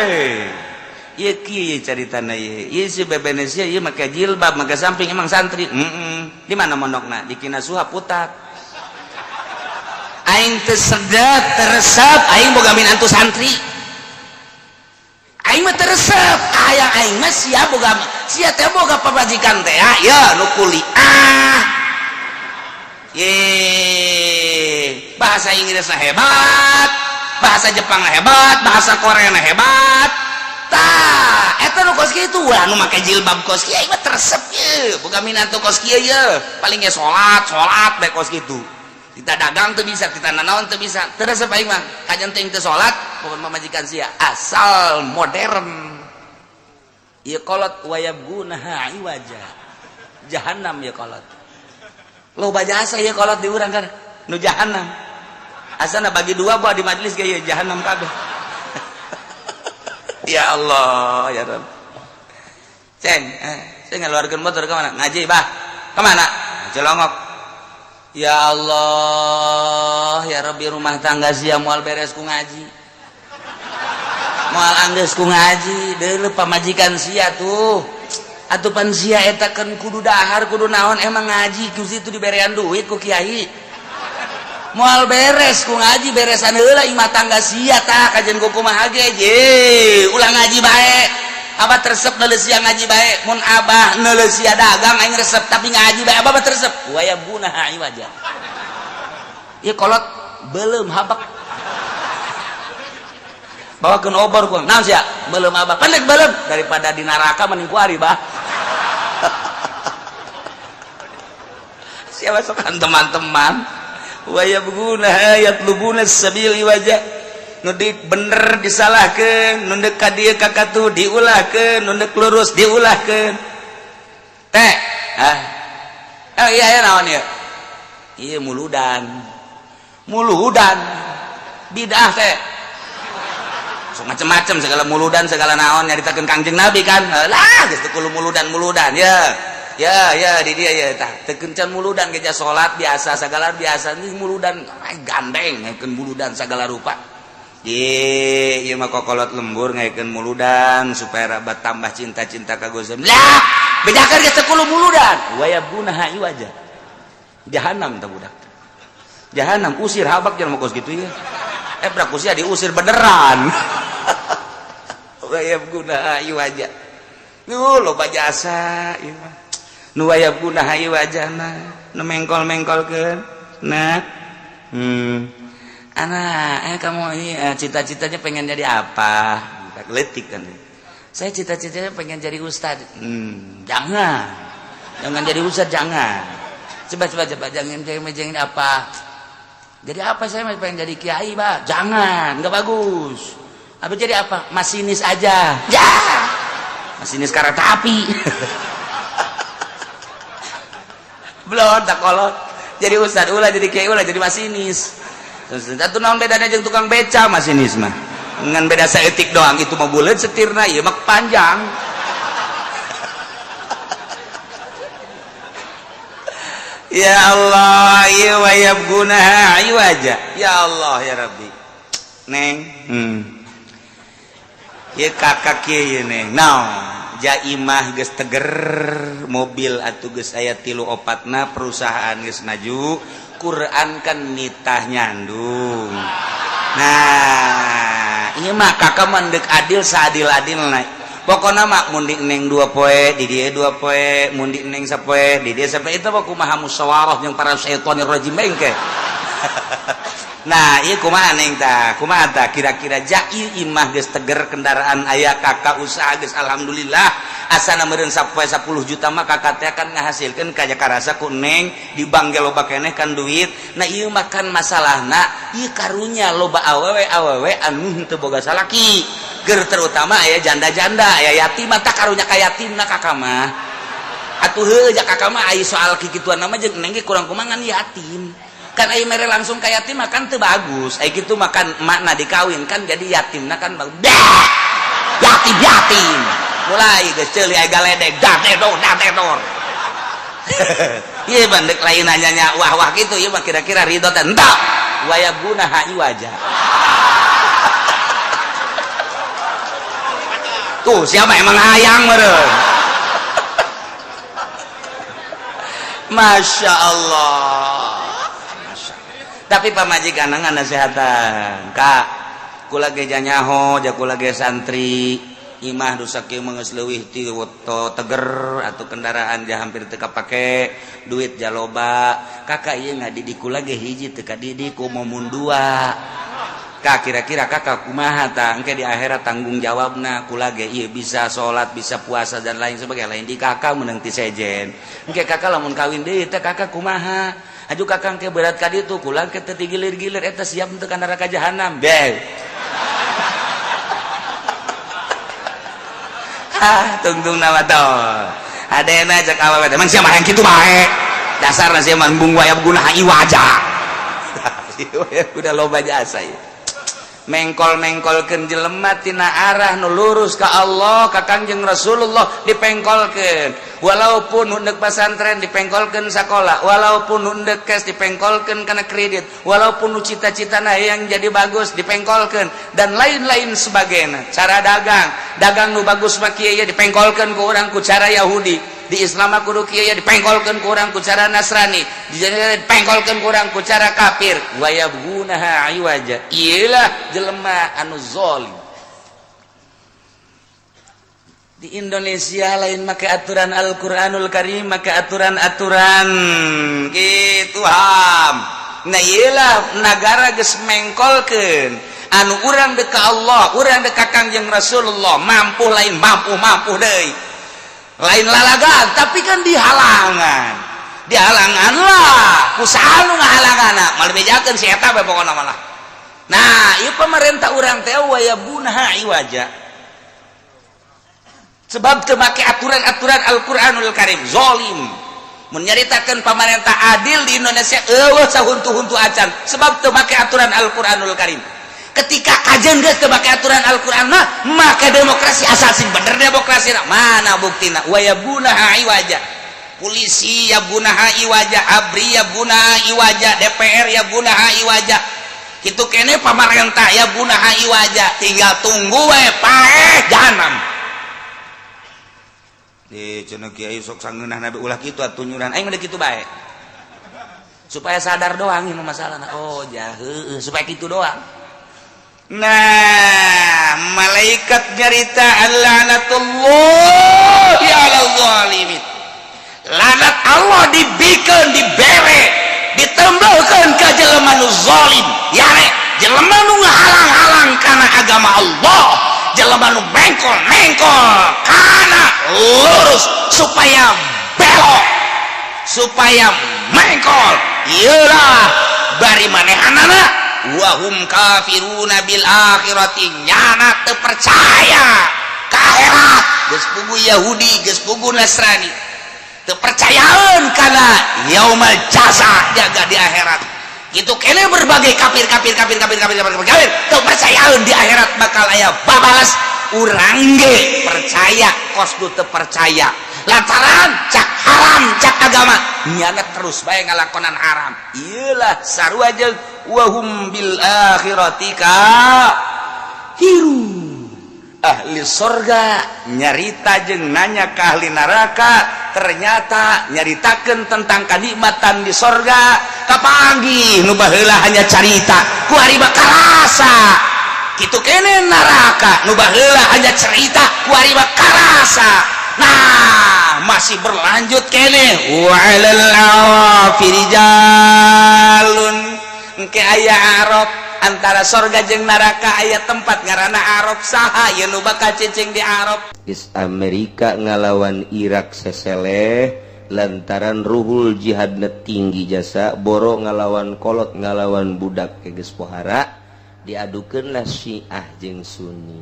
Ieu kieu caritana ieu. Ieu si bebene sia ieu make jilbab, make samping emang santri. Heeh. Di mana mondokna? Di Kinasuha Putat. Aing teu sedep, teu resep, aing boga minantu santri. Aing mah teu resep, hayang aing mah sia boga sia teh boga pamajikan teh ya nu kuliah. Ye, bahasa Inggrisna hebat, bahasa Jepang hebat, bahasa Korea hebat. Tah, eta nu kos kitu, wah nu make jilbab kos kieu aing mah teu resep ye, boga minantu kos kieu ye. Paling ge salat, salat bae kos kitu. Kita dagang teu bisa, kita nanaon teu bisa. Teu resep aing mah. Kajen teuing teu salat, bukan pamajikan sia, asal modern. Ieu kolot wayabgunaha iwaja. Jahannam ieu kolot. Loba jasa ieu kolot di urang kan nu jahannam. Asana bagi dua buah di majelis ge ieu jahannam kabeh. Ya Allah, ya Rabb. Ceng, saya ngeluarkan motor ke mana? Ngaji, bah. Kemana? Celongok. Ya Allah, ya Rabbi, rumah tangga sia moal beres ku ngaji. Moal anggeus ku ngaji, deuleu pamajikan sia tuh. Atuh pan sia eta kan kudu dahar, kudu naon, emang ngaji ku situ diberean duit ku kiai. Moal beres ku ngaji, beresan heula imah tangga sia tah kajen ku kumaha ge. Je, ulah ngaji bae. Abah teu resep neuleuh sia ngaji bae, mun abah neuleuh sia dagang aing resep, tapi ngaji bae abah mah teu resep. Wayabgunaha iwaja. Ieu kolot belum habak. Bawakeun obor ku. Naon sia? Belum abah. Pendek belum daripada di neraka mending ku ari bah. Siapa sokan teman-teman. Wa yabghuna yatlubuna sabil iwaja, nu deuk bener disalahkeun, nu deuk ka dieu ka katuh diulahkeun, nu deuk lurus diulahkeun. Teh, ah, eh, iya ya, naon ieu? Ieu muludan. Muludan. Bidah teh. So macem-macem segala muludan, segala naon nyaritakeun Kangjeng Nabi kan. Lah, geus teu kudu muludan-muludan ya. Ya, ya di dia ya, tah teu kencan muludan geja salat biasa, segala biasa, ini muludan gandeng ngaikeun muludan segala rupa. Ye, ieu mah kokolot lembur ngaikeun muludan supaya rabat tambah cinta-cinta ka Gusti. Lah, bejakeun geus teu kudu muludan. Wa yabghuna iwaja. Jahanam tah budak. Jahanam usir habak jangan mah gitu ya. Eh, brak usia diusir beneran. Wa yabghuna iwaja. Nu loba jasa ieu mah. Nu wayabghuna iwajana, nu mengkol-mengkolkeun. Nah. Anak, kamu ini cita-citanya pengen jadi apa? Letik kan. Saya cita-citanya pengen jadi ustad. Jangan. Jangan jadi ustad, jangan. Coba coba coba, jangan jangan jangan apa? Jadi apa, saya pengen jadi kiai, Pak. Jangan, nggak bagus. Apa jadi apa? Masinis aja. Ya. Masinis kereta api. Belum tak kolot. Jadi ustad ulah, jadi kiai ulah, jadi masinis. Terus atuh naon bedana jeung tukang beca masinis mah? Ngan beda saeutik doang, itu mah buleut setirna, ieu mah panjang. Ya Allah, ieu wa yabghuna iwaja. Ya Allah ya Rabbi. Neng, Ieu kakak kieu neng. Naon? Jaimah geus teger, mobil atuh geus aya 3 4na, perusahaan geus maju, Quran kan nitah nyandung. Nah, ieu mah kakak mah deuk adil seadil-adilna. Pokona mah mun di neng 2 poe, di dieu 2 poe, mun di neng sapoe, di dieu sapoe, itu mah kumaha musyawarah jeung para syaitonir rajim engke. Nah, ieu kumaha neng tah? Kumaha tah kira-kira jai imah geus teger, kendaraan aya, kakak usaha geus alhamdulillah, asana meureun sapoe 10 juta mah kakak teh akan ngahasilkeun kaya karasa ku neng di bank ge loba keneh kan duit. Nah, ieu mah kan masalahna ieu karunya loba awewe-awewe anu henteu boga salaki. Ger terutama aya janda-janda, aya yatim, tah karunya ka yatimna kakak mah. Atuh heuh ja kakak mah ai soal kikituan mah jeung neng ge kurang kumangan yatim. Kan ai mere langsung ka yatim mah kan teu bagus. Ai kitu mah kan makna dikawin kan jadi yatimna kan yatim yatim. Mulai geus ceuli ai galedeg dadedor dadedor. Ieu mah deuk lain nanya wah wah kitu, ieu mah kira-kira ridho teh henteu. Wa yabghuna iwaja. Tuh siapa emang hayang meureun. Masya Allah. Tapi pamajikan nasehatan, Kak, kula ge nyaho ja kula ge santri, imah dosa kieu mah geus leuwih ti teger atau kendaraan ja hampir teu kapake, duit ja loba. Kakak ieu ngadidik kula ge hiji teu kadidik ku momun dua. Kak, kira-kira kakak kumaha tah engke di akhirat tanggung jawabna kula ge ieu bisa salat, bisa puasa dan lain sebagainya, lain di kakak meunang ti sejen. Engke kakak lamun kawin deui teh kakak kumaha? Aju kakang ke berat ka ditu kula ke teu digilir-gilir eta siap untuk ka neraka jahanam. Beh. Ah, tungtung nama teh. Adena cek awewe teh, emang sia mah yang kitu bae. Dasarna sia mah embung wayab guna iwaja. Udah loba jasa ieu. Mengkol-mengkolkeun jelema tina arah nu lurus ka Allah, ka Kangjeng Rasulullah dipengkolkeun. Walaupun hundek pasantren dipengkolkeun sakola, walaupun hundek cash dipengkolkeun kana kredit, walaupun nu cita-citana yang jadi bagus dipengkolkeun dan lain-lain sebagainya. Cara dagang, dagang nu bagus mah kieu dipengkolkeun ku urang ku cara Yahudi. Di Islam mah kudu kieu dipengkolkeun ku urang ku cara Nasrani, di dipengkolkeun ku urang ku cara kafir. Wa yabghunaha iwaja. Iyalah jelema anu zalim. Di Indonesia lain make aturan Al-Qur'anul Karim, make aturan-aturan gitu ham. Nah, iyalah nagara geus mengkolkeun anu urang deuk ka Allah, urang deuk ka Kangjeng Rasulullah, mampu lain mampu mampu deui. Lain lalagan tapi kan dihalangan. Dihalangan lah ku saha nu ngahalangan, mal bejakeun si eta bae pokona malah. Nah, ieu pemerintah urang teh wayabghunaha iwaja, sebab teu make aturan-aturan Al-Qur'anul Karim, zolim. Menyaritakan pemerintah adil di Indonesia euweuh sahuntu-huntu acan, sebab teu make aturan Al-Qur'anul Karim. Ketika kajian geus teu make aturan Al-Qur'an mah, maka demokrasi asal sing bener demokrasi. Mana buktina? Wayabghunaha iwaja. Polisi yabghunaha iwaja, ABRI yabghunaha iwaja, DPR yabghunaha iwaja, kitu kene pamarentah yabghunaha iwaja. Tinggal tunggu we paeh jahanam. Di cenah kiai sok sangeunah nabi, ulah kitu atuh nyuran aing mah, kitu bae supaya sadar doang ini masalah. Oh ja, supaya kitu doang. Nah, malaikat nyarita laknatullahi 'alal zalimin. Laknat Allah dibikeun, dibere, ditembelkeun ka jelema nu zalim, yare jelema nu ngahalang-halang kana agama Allah, jelema nu mengkol-mengkol kana lurus supaya belok, supaya mengkol. Iyalah, bari manehanana wahum kafiruna bil akhirati, nyana teu percaya ka akhirat. Geus puguh Yahudi, geus puguh Nasrani, teu percayaeun kana yaumal jaza, jaga di akhirat. Gitu kene berbagai kafir, kafir, kafir, kafir, kafir, kafir, kafir, teu percayaeun di akhirat bakal aya babalas. Urang ge percaya kos du teu percaya, lantaran cak haram, cak agama, nyana terus bae ngalakonan haram. Iyalah, sarua jeung wahum bil akhirati kafirun. Ahli sorga nyarita jeung nanya ke ahli neraka, ternyata nyaritakeun tentang kenikmatan di sorga. Kapanggih nu baheula hanya carita, ku ari bakal karasa. Kitu kene neraka, nu baheula hanya cerita, ku ari bakal karasa. Nah, masih berlanjut kene, wa 'alal a'rafi rijalun. Engke aya Arab, antara sorga jeung neraka aya tempat ngaranna Arab. Saha ieu nu bakal cicing di Arab? Is Amerika ngalawan Irak seseleh lantaran ruhul jihadna tinggi jasa boro ngalawan kolot, ngalawan budak ke geus pohara. Diadukeunlah Syiah jeung Sunni,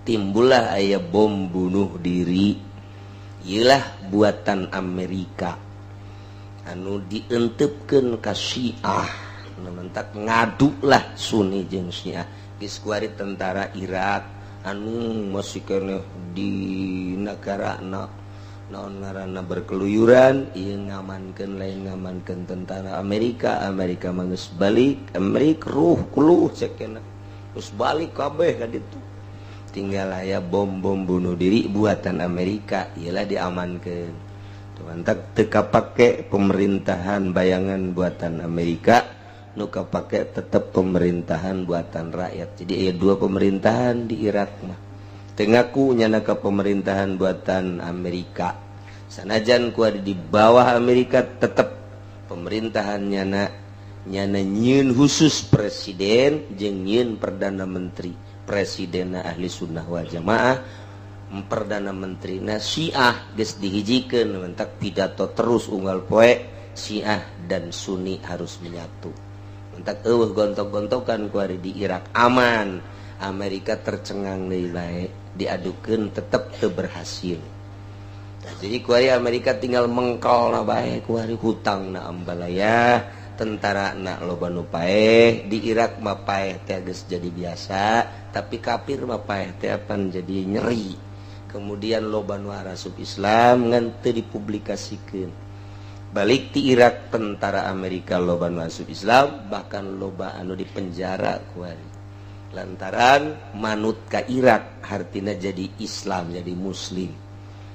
timbullah aya bom bunuh diri. Iyalah, buatan Amerika anu dientepkeun ka Syiah, mentak ngaduklah Sunni jeung Syiah. Geus kuari tentara Irak anu masih keneh di negara na naon ngaranna berkeluyuran, ieu ngamankeun, lain ngamankeun tentara Amerika. Amerika mah geus balik, Amerika ruh kuluh cek geus balik kabeh ka ditu. Tinggal aya bom-bom bunuh diri buatan Amerika, ialah diamankeun. Mantap, teu kapake pemerintahan bayangan buatan Amerika, nu kapake tetep pemerintahan buatan rakyat. Jadi aya dua pemerintahan di Irak mah. Teu ngaku nyana ka pemerintahan buatan Amerika, sanajan ku ada di bawah Amerika, tetep pemerintahan nyana. Nyana nyieun khusus presiden jeung nyieun perdana menteri. Presiden ahli sunnah wal jamaah, Perdana Menteri na Syiah. Geus dihijikeun, mentak pidato terus unggal poe, Syiah dan Sunni harus menyatu. Mentak euweuh gontok-gontokan kuari di Irak, aman. Amerika tercengang deui bae, diadukeun tetep teu berhasil. Nah, jadi kuari Amerika tinggal mengkol na bae kuari, hutang na ambalaya, tentara na loba nu paeh. Di Irak mah paeh teh geus jadi biasa, tapi kafir mah paeh teh apan jadi nyeri. Kemudian loba nu arasup Islam, ngan teu dipublikasikeun. Balik ti Irak, tentara Amerika loba nu asup Islam, bahkan loba anu di penjara kuari lantaran manut ka Irak, hartina jadi Islam, jadi Muslim.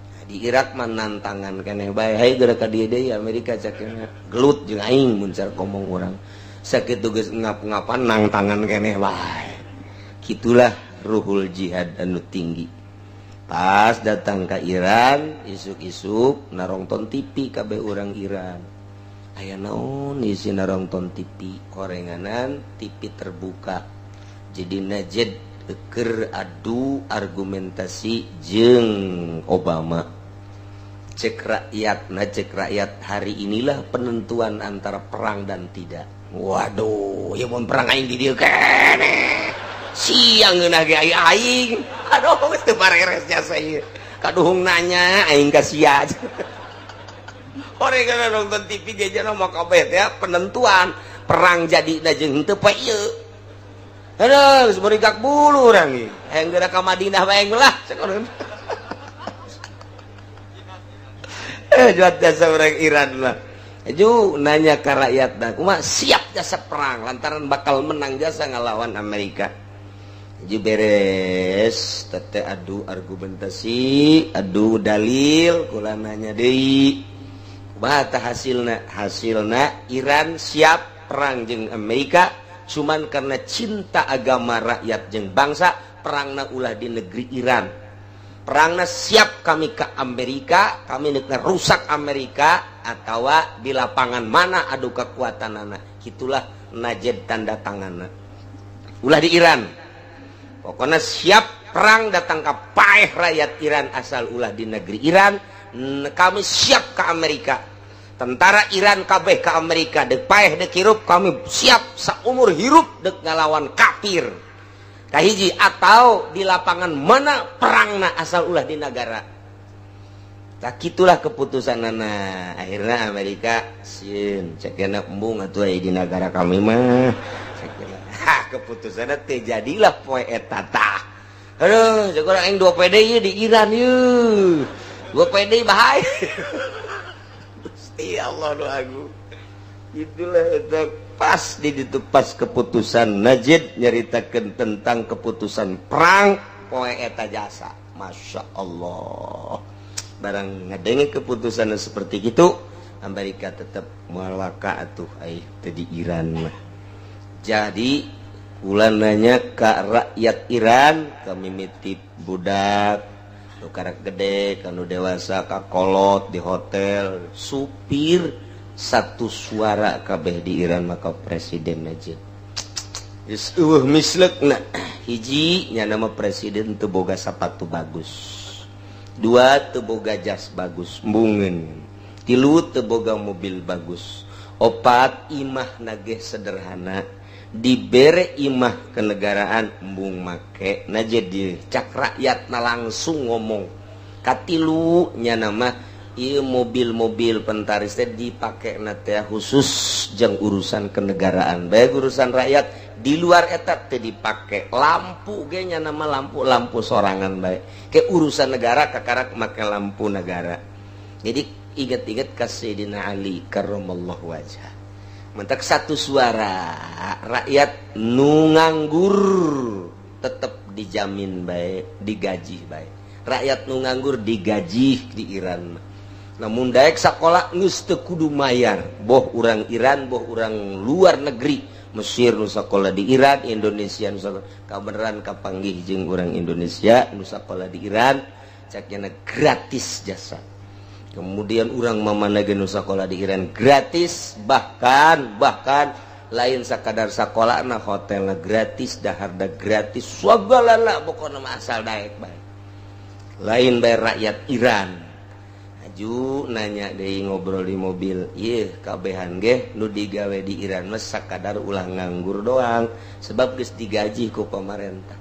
Nah, di Irak mah nantangan keneh bae, "Hayu geura ka dieu deui, Amerika," cakena, "gelut jeung aing." Mun cara ngomong urang sakitu geus ngap-ngapan, nangtangan keneh bae. Gitulah ruhul jihad anu tinggi. Pas datang ke Iran, isuk-isuk narongton TV kabeh orang Iran. Aya naon isi narongton TV horenganan, TV terbuka. Jadi Najed keur adu argumentasi jeung Obama. Cek rakyat, nah cek rakyat hari inilah penentuan antara perang dan tidak. Waduh, ya mun perang aing di dieu keneh. Siang ngeunah ge aing. Aduh, geus teu bareres jasa ieu. Kaduhung nanya aing ka sia. Orang kana nonton TV ge jana mah kabeh teh penentuan perang jadi jeung henteu poe ieu. Aduh, geus berigak bulu urang ieu. Hayang geura ka Madinah bae lah cek urang. Juat jasa orang Iran lah. Ju nanya ke rakyat dah, kumaha siap jasa perang lantaran bakal menang jasa ngalawan Amerika. Ju beres tete adu argumentasi, adu dalil, kula nanya deui. Kumaha tah hasilna? Hasilna Iran siap perang jeung Amerika cuman karena cinta agama rakyat jeung bangsa, perangna ulah di negeri Iran. Perangna siap kami ke Amerika, kami nek rusak Amerika atau di lapangan mana adu kekuatan anak. Itulah Najed tanda tanganna. Ulah di Iran. Pokoknya siap perang datang ke paeh rakyat Iran asal ulah di negeri Iran. Kami siap ke Amerika. Tentara Iran kabeh ke Amerika dek paeh dek hirup, kami siap saumur hirup dek ngalawan kafir. Kahiji atau di lapangan mana perangna asal ulah di negara. Tak itulah keputusan nana. Akhirnya Amerika sieun cekena embung atuh di negara kami mah. Ha keputusanna teu jadilah poe eta tah. Aduh, cek urang aing 2 PD ieu di Iran ieu. 2 PD bahaya. Gusti Allah nu agung. Itulah eta pas di ditu pas keputusan Najid nyaritakeun tentang keputusan perang poe eta jasa. Masya Allah. Barang ngadenge keputusan seperti itu, Amerika tetap malaka atuh ai teu di Iran mah. Jadi kula nanya ka rakyat Iran, kami mitip budak nu karak gede, kanu dewasa, ka kolot di hotel, supir satu suara kabeh di Iran maka presiden aja. Geus eueuh mislekna. Hiji nya nama presiden teu boga sapatu bagus. Dua teu boga jas bagus, embungeun. Tilu teu boga mobil bagus. Opat imah nageh sederhana. Dibere imah kenegaraan embung make. Nah jadi cak rakyatna langsung ngomong. Katilu nya nama ieu mobil-mobil pentaris teh dipake na teh khusus jeung urusan kenegaraan. Baik urusan rakyat di luar eta teh dipake. Lampu ge nya nama lampu-lampu sorangan bae. Ke urusan negara kakarak make lampu negara. Jadi ingat-ingat ka Sayyidina Ali karramallahu wajhah. Mentak satu suara rakyat nu nganggur tetep dijamin bae, digaji bae. Rakyat nu nganggur digaji di Iran. Namun daek sakola geus teu kudu mayar, boh urang Iran boh urang luar negeri. Mesir nu sakola di Iran, Indonesia nu sakola kabeneran kapanggih jeung urang Indonesia nu sakola di Iran, caknya gratis jasa. Kemudian urang mamana ge nu sakola di Iran gratis, bahkan lain sakadar sakolana, hotelna gratis, daharna gratis, sagalana pokona mah asal daek bae. Lain bae rakyat Iran. Aju nanya deui ngobrol di mobil, ieu kabehan ge nu digawe di Iran mah sakadar ulah nganggur doang sebab geus digaji ku pamarentah.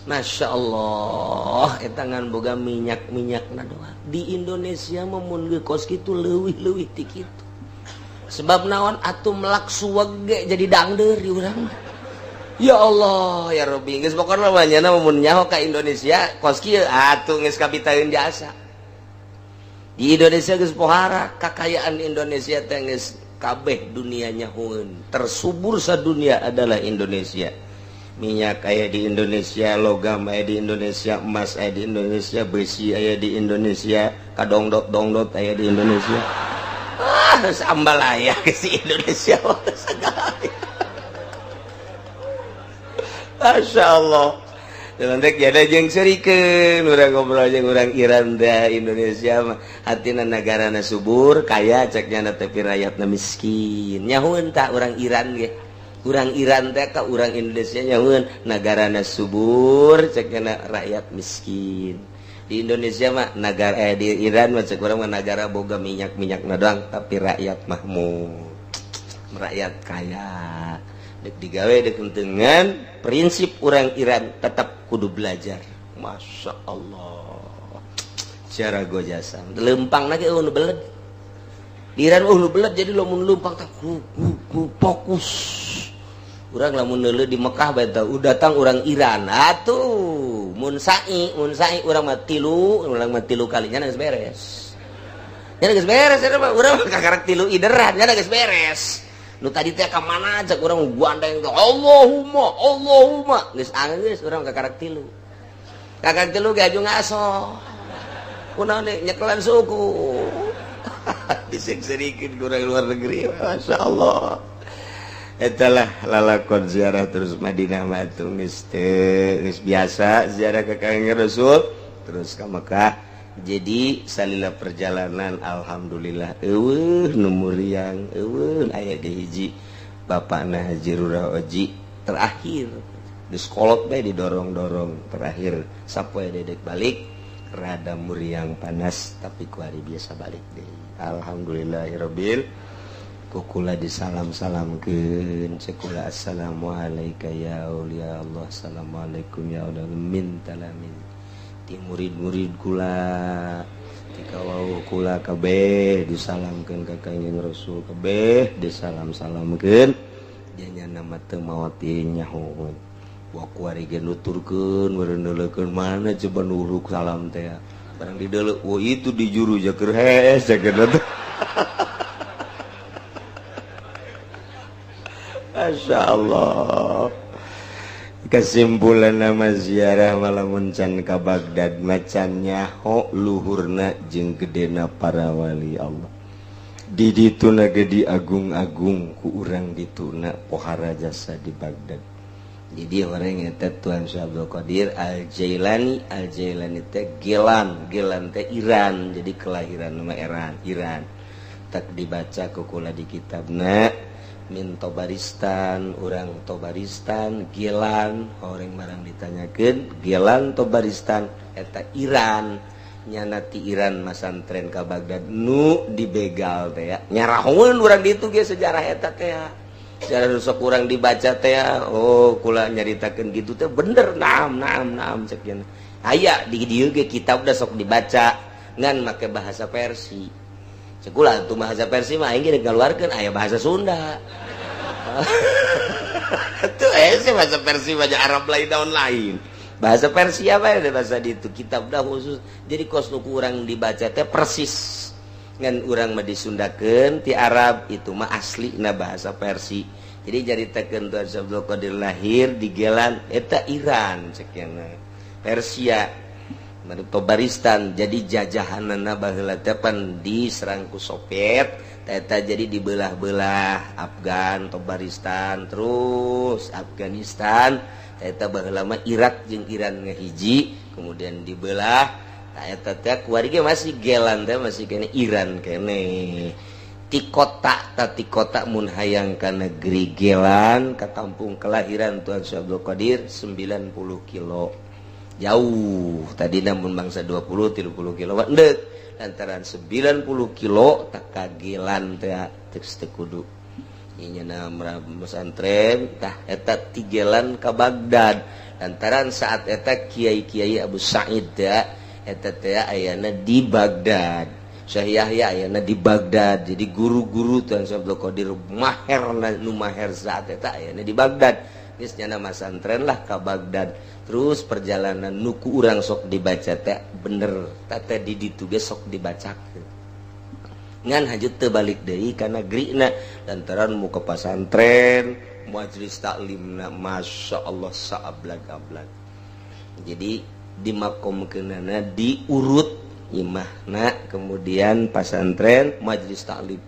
Masya Allah, eta ngan boga minyak-minyakna doang. Di Indonesia mah mun geus kos kitu leuwih-leuwih ti kitu. Sebab naon atuh melak suweg ge jadi dangdeur di urang. Ya Allah, ya Rabbi, geus pokona mah nyana mun nyaho ka Indonesia kos kieu atuh geus kapitaeun jasa. Di Indonesia geus pohara kakayaan Indonesia teh geus kabeh dunia nyahoeun. Tersubur sadunia adalah Indonesia. Minyak aya di Indonesia, logam aya di Indonesia, emas aya di Indonesia, besi aya di Indonesia, kadongdot-dongdot aya di Indonesia. Ah, sambal aya ke si Indonesia segala. Masya Allah. Nanti ada jeung serikeun urang ngobrol jeung urang Iran da Indonesia mah hatina negarana subur kaya ceknya tapi rakyatna miskin. Nyahoeun tah urang Iran ge. Urang Iran teh ka urang Indonesia nyahueun nagarana subur cekna rakyat miskin. Di Indonesia mah nagara di Iran mah cek urang mah nagara boga minyak-minyakna doang tapi rakyat mahmur. Rakyat kaya. Dek digawe dek dengan prinsip urang Iran tetap kudu belajar. Masya Allah. Cara gojasa. Lempang lagi nu beled. Di Iran nu beled jadi lamun lempang tak ku fokus. Urang lamun neuleuh di Mekah bae tah datang urang Iran. Atuh mun sa'i urang mah tilu kalinya geus beres. Nya geus beres eta mah urang mah kakarak tilu ideran nya geus beres. Nu tadi teh ka mana cek urang gandeng teh Allahumma Allahumma geus anggeus urang kakarak tilu. Kakarak tilu ge aju ngaso. Kunaon nyekelan suku. Disek-serikin kurang luar negeri Masya Allah. Etalah lalakon ziarah terus Madinah mah atuh geus biasa ziarah ke Kangjeng Rasul terus ka Mekah. Jadi salila perjalanan alhamdulillah eueuh nu muriang eueuh aya di hiji bapakna Haji Rurah Oji terakhir geus kolot bae didorong-dorong terakhir sapoe dedek balik rada muriang panas tapi ku hari biasa balik deui. Alhamdulillahirabbil kukula disalam-salamkeun cekula assalamualaikum ya aulia Allah assalamualaikum ya Allah min talamin ti murid-murid kula ti kawauh kula kabeh disalamkeun ka Kangjeng Rasul kabeh disalam-salamkeun janya nama teu maot ieu nyaho wa kuari ge nuturkeun meureuneuleukeun mana coba nuruk salam teh barang dideuleu oh itu di juru jaker hees jaker teh. Masya Allah. Kesimpulan nama ziarah malamun can ka Baghdad macan nyaho luhurna jeung gedena para wali Allah. Di dituna ge diagung-agung ku urang dituna pohara jasa di Baghdad. Jadi orang eta Tuan Syekh Abdul Qadir Al-Jailani, Al-Jailani teh Gelan, Gelan teh Iran, jadi kelahiran nama Iran. Tak dibaca ku kula di kitabna min Tobaristan, urang Tobaristan, Gelan, orang barang ditanyakeun, Gelan Tobaristan eta Iran, nyana ti Iran masantren ka Baghdad nu dibegal teh ya. Nyarahoeun urang ditu ge sejarah eta teh ya. Sejarah nu sok urang dibaca teh ya. Oh, kula nyaritakeun kitu teh bener, naam naam naam cek nya. Aya di dieu ge kitab da sok dibaca ngan make bahasa Persia. Sekolah tuh bahasa Persia mah aing ge ngaluarkeun aya bahasa Sunda. Tuh sih bahasa Persia bahasa Arab lain daun lain. Bahasa Persia apa ya bahasa ditu kitab dah khusus. Jadi kos nu kurang dibaca teh persis. Ngan urang mah disundakeun ti Arab itu mah aslina bahasa Persia. Jadi caritakeun Tuan Syekh Abdul Qadir lahir di Gelan eta Iran ceukna. Persia. Tobaristan jadi jajahanana baheula teh pan diserang ku Soviet eta jadi dibelah-belah Afgan Tobaristan terus Afghanistan eta baheula mah Irak jeung Iran ngahiji kemudian dibelah eta teh kuari ge masih Gelan teh masih kene Iran kene ti kota ta ti kota mun hayang ka negeri Gelan ka kampung kelahiran Tuan Syekh Abdul Qadir 90 kilo jauh tadi namun bangsa 20-30 kilo ndek lantaran 90 kilo tak kagelan teh teu kudu ieu nya pesantren tah eta tigelan ka Baghdad lantaran saat eta kiai-kiai Abu Sa'id teh eta teh ayana di Baghdad Syekh Yahya ayana di Baghdad jadi guru-guru Tuan Syekh Abdul Qadir maher nu maher saat eta ayana di Baghdad geus nyana masantren lah ka Baghdad. Terus perjalanan nuku urang sok dibaca teh bener tata di ditu ge sok dibacakeun ngan hajut teu balik deui ka negrina lantaran muka pasantren majelis taklimna Masya Allah saablag-ablag. Jadi dimakomkeunana diurut imahna kemudian pasantren majelis taklim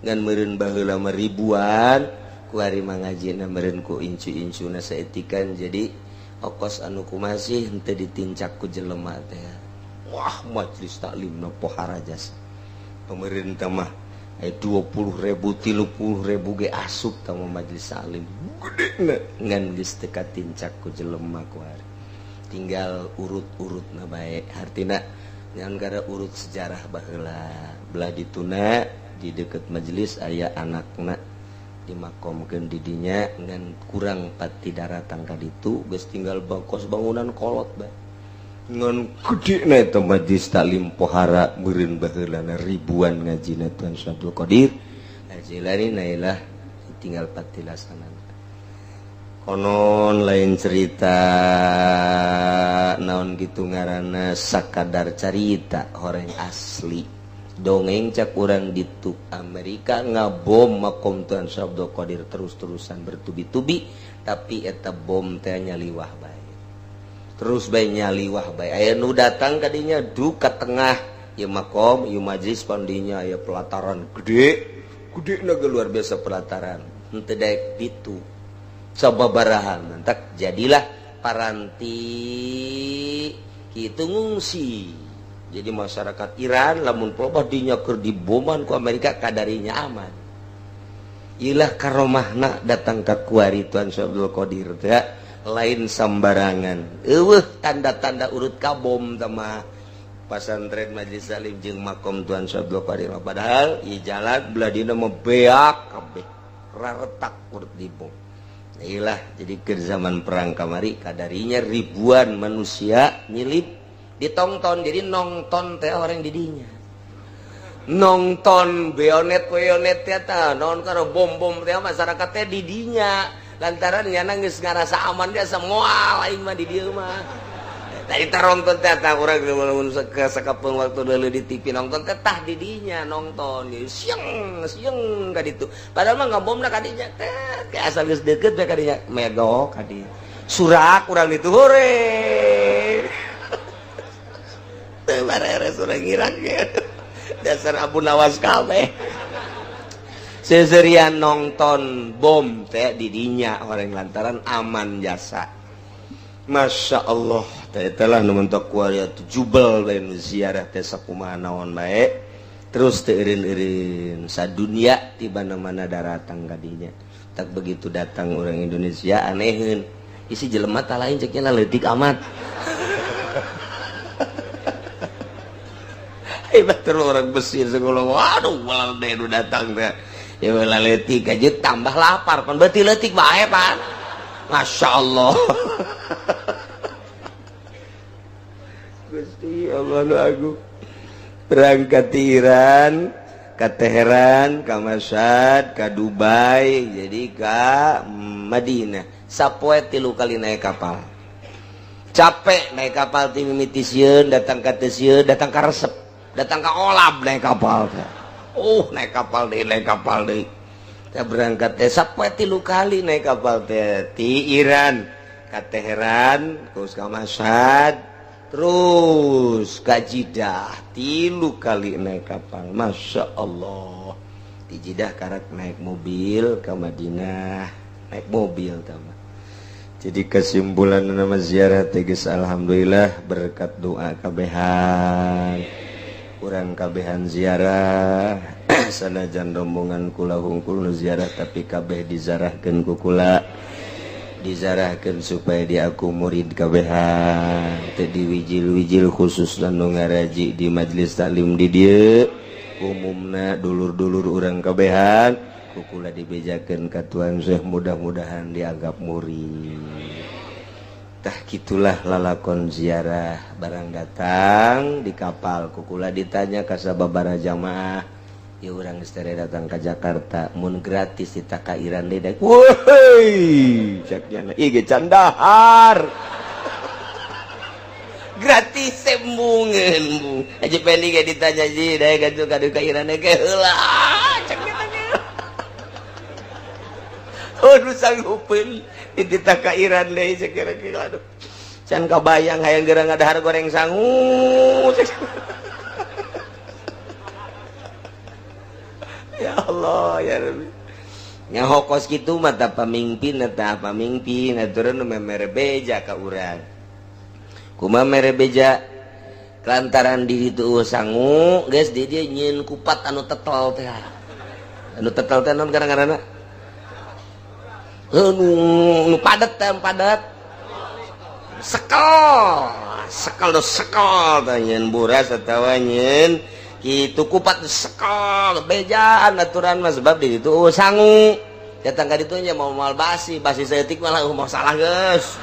ngan meureun baheula mah ribuan ku ari mangajina meureun ku incu-incuna saetikan jadi okos anu kumasih henteu ditincak ku jelema teh. Wah, majelis taklimna pohara jasa. Pemerintah mah 20.000 30.000 ge asup ka majelis taklim gede ngan geus teu katincak ku jelema kuari tinggal urut-urutna bae hartina ngan gara urut sejarah baheula belah dituna di deket majelis aya anakna dimakomkeun di dinya ngan kurang pati daratang ka ditu geus tinggal bangkos bangunan kolot bae ngan gedena eta majelis taklim pohara meureun baheulana ribuan ngajina Tuan Syekh Abdul Qadir Al-Jilani nailah tinggal patilasanan konon lain cerita naon gitu ngaranna sakadar carita horeng asli dongeng cak urang ditu Amerika ngabom makom Tuan Syekh Abdul Qadir terus-terusan bertubi-tubi tapi eta bom teh nyaliwah bae terus bae nyaliwah bae aya nu datang kadinya duka tengah ieu makom ieu majlis pandinya aya pelataran gede gede na luar biasa pelataran henteu daek ditu sababarahan mentak jadilah paranti kitu ngungsi jadi masyarakat Iran lamun pelobah dinya keur diboman ku Amerika kadarinya aman ilah karomahna datang ka kuari Tuan Syekh Abdul Qadir teh lain sambarangan eueuh tanda-tanda urut ka bom teh mah pasantren majelis taklim jeung makom Tuan Syekh Abdul Qadir padahal ieu jalan belah dina mah beak kabeh raretak urut di bom ilah jadi ke zaman perang kamari kadarinya ribuan manusia nyilip ditongton jadi nongton teh orang didinya nongton beonet beonet teh tah naon kana bom-bom teh masyarakat teh didinya lantaran nyana geus ngarasa aman dia semua aing mah di dieu mah tadi taronton teh tah urang lamun sakapeung waktu deuleu di TV nongton teh tah di dinya nongton siang siang ka ditu padahal mah ngabomna ka dinya teh asal geus deukeut bae ka dinya megok ka dieu surak urang ditu hore teu bareres urang Irak dasar Abu Nawas kabeh seserian nonton bom teh didinya orang lantaran aman jasa Masya Allah teh telah nu mentok kuari jubel bae nu ziarah teh sakumaha naon bae terus teu eureun-eureun sadunia ti mana-mana daratang ka dinya tak begitu datang orang Indonesia aneheun isi jelema tah lain cek nya leutik amat hebat terus orang Mesir sekolah waduh walau deh nu datang teh ya leutik aja tambah lapar pan berarti leutik bae pan Masya Allah Gusti Allah nu agung berangkat di Iran ke Teheran ke Mashhad ke Dubai jadi ke Madinah sapoe 3 kali naik kapal capek naik kapal ti mimiti sieun datang ka teu sieun datang ka resep datang ka olab naik kapal teh naik kapal deui naik kapal deui teh berangkat teh sapoe 3 kali naik kapal teh ti Iran ka Teheran terus ka Mashhad terus ka Jeddah 3 kali naik kapal Masya Allah di Jeddah karak naik mobil ke Madinah naik mobil tama. Jadi kesimpulan nama ziarah tegas alhamdulillah berkat doa kabehan urang kabehan ziarah sanajan rombongan kula hungkul nu ziarah tapi kabeh dizarahkeun ku kula dizarahkeun supaya diaku murid kabehan teu diwijil-wijil khusus nu ngaraji di majelis taklim di dieu umumna dulur-dulur urang kabehan ku kula dibejakeun ka Tuan Syekh mudah-mudahan dianggap murid. Tah kitulah lalakon ziarah barang datang di kapal kukula ditanya ka sababaraha jamaah ya urang geus tere datang ka Jakarta mun gratis ditaka Iran deui woi cek nya ieu ge candahar gratis sembungeun bung aja pendi ge ditanya ji dae ka ka Iran ge heula cek nya oh nu sanggupeun ditaka Iran deui kira-kira aduh can kabayang hayang geura ngadahar goreng sangu ya Allah ya Rabbi nyaho kos kitu mah tah pamingpin tah pamingpin aturan nu mere beja ka urang kumaha mere beja lantaran di ditu sangu geus di dieu nyieun kupat anu tetel teh Anu tetel teh naon gara-garana? Nu padet teh padet. Sekel, sekel do sekel teh nyeun buras atawa nyeun kitu kupat sekel bejaan aturan mah sebab di ditu sangu. Datang ka ditu nya mau moal basi, basi saeutik malah mau salah geus.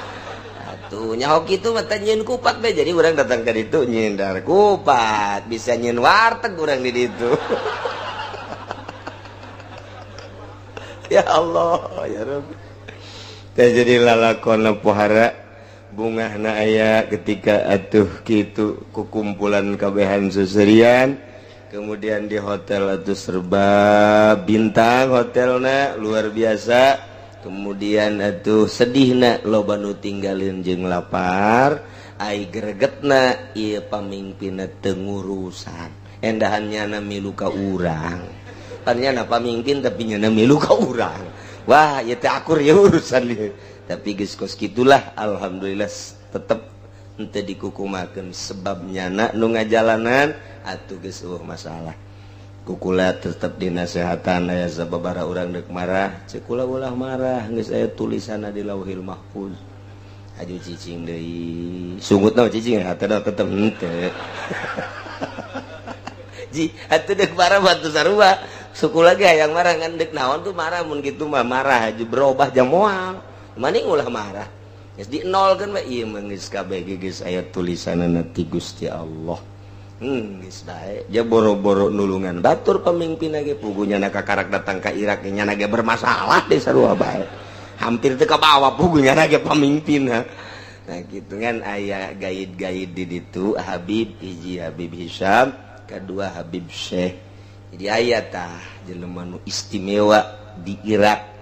Atuh nyaho kitu mah teh nyeun kupat be, jadi urang datang ka ditu nyeun dar kupat, bisa nyeun warteg urang di ditu. Ya Allah, ya Rabbi. Teh jadi lalakon pohara bungahna aya ketika atuh kitu kukumpulan kabehan seserian, kemudian di hotel atuh serba bintang hotelna luar biasa, kemudian atuh sedihna loba nu tinggalin jeung lapar, ai gregetna ieu pamimpinna teu ngurusan, endahan nyana milu ka urang. Pan nyana pamimpin tapi nyana milu ka urang. Wah, ieu teh akur ya urusan ieu. Tapi geus kos kitulah alhamdulillah tetep henteu dikukumakeun sebab nyana nu ngajalanan atuh geus eueuh masalah. Kukula tetep dinasehatan aya sababaraha urang deuk marah, ceuk kula ulah marah geus aya tulisanna di Lauhil Mahfuz. Aju cicing deui. Sungutna cicing hatena tetep henteu. Ji, atuh deuk marah batu sarua. Suku lagi hayang marah ngan deuk naon tuh marah mun kitu mah marah aju berubah jam moal. Maning ulah marah. Geus di nolkeun we ieu mah geus kabeh geus aya tulisanna ti Gusti Allah. Geus bae. Ja boro-boro nulungan batur pamimpin ge puguh nyana kakarak datang ka Irak nyana ge bermasalah deh sarua bae. Hampir teu kabawa puguh nyana ge pamimpinna. Nah kitu kan aya gaid-gaid di ditu Habib hiji Habib Hisam, kedua Habib Syekh. Jadi aya tah jelema nu istimewa di Irak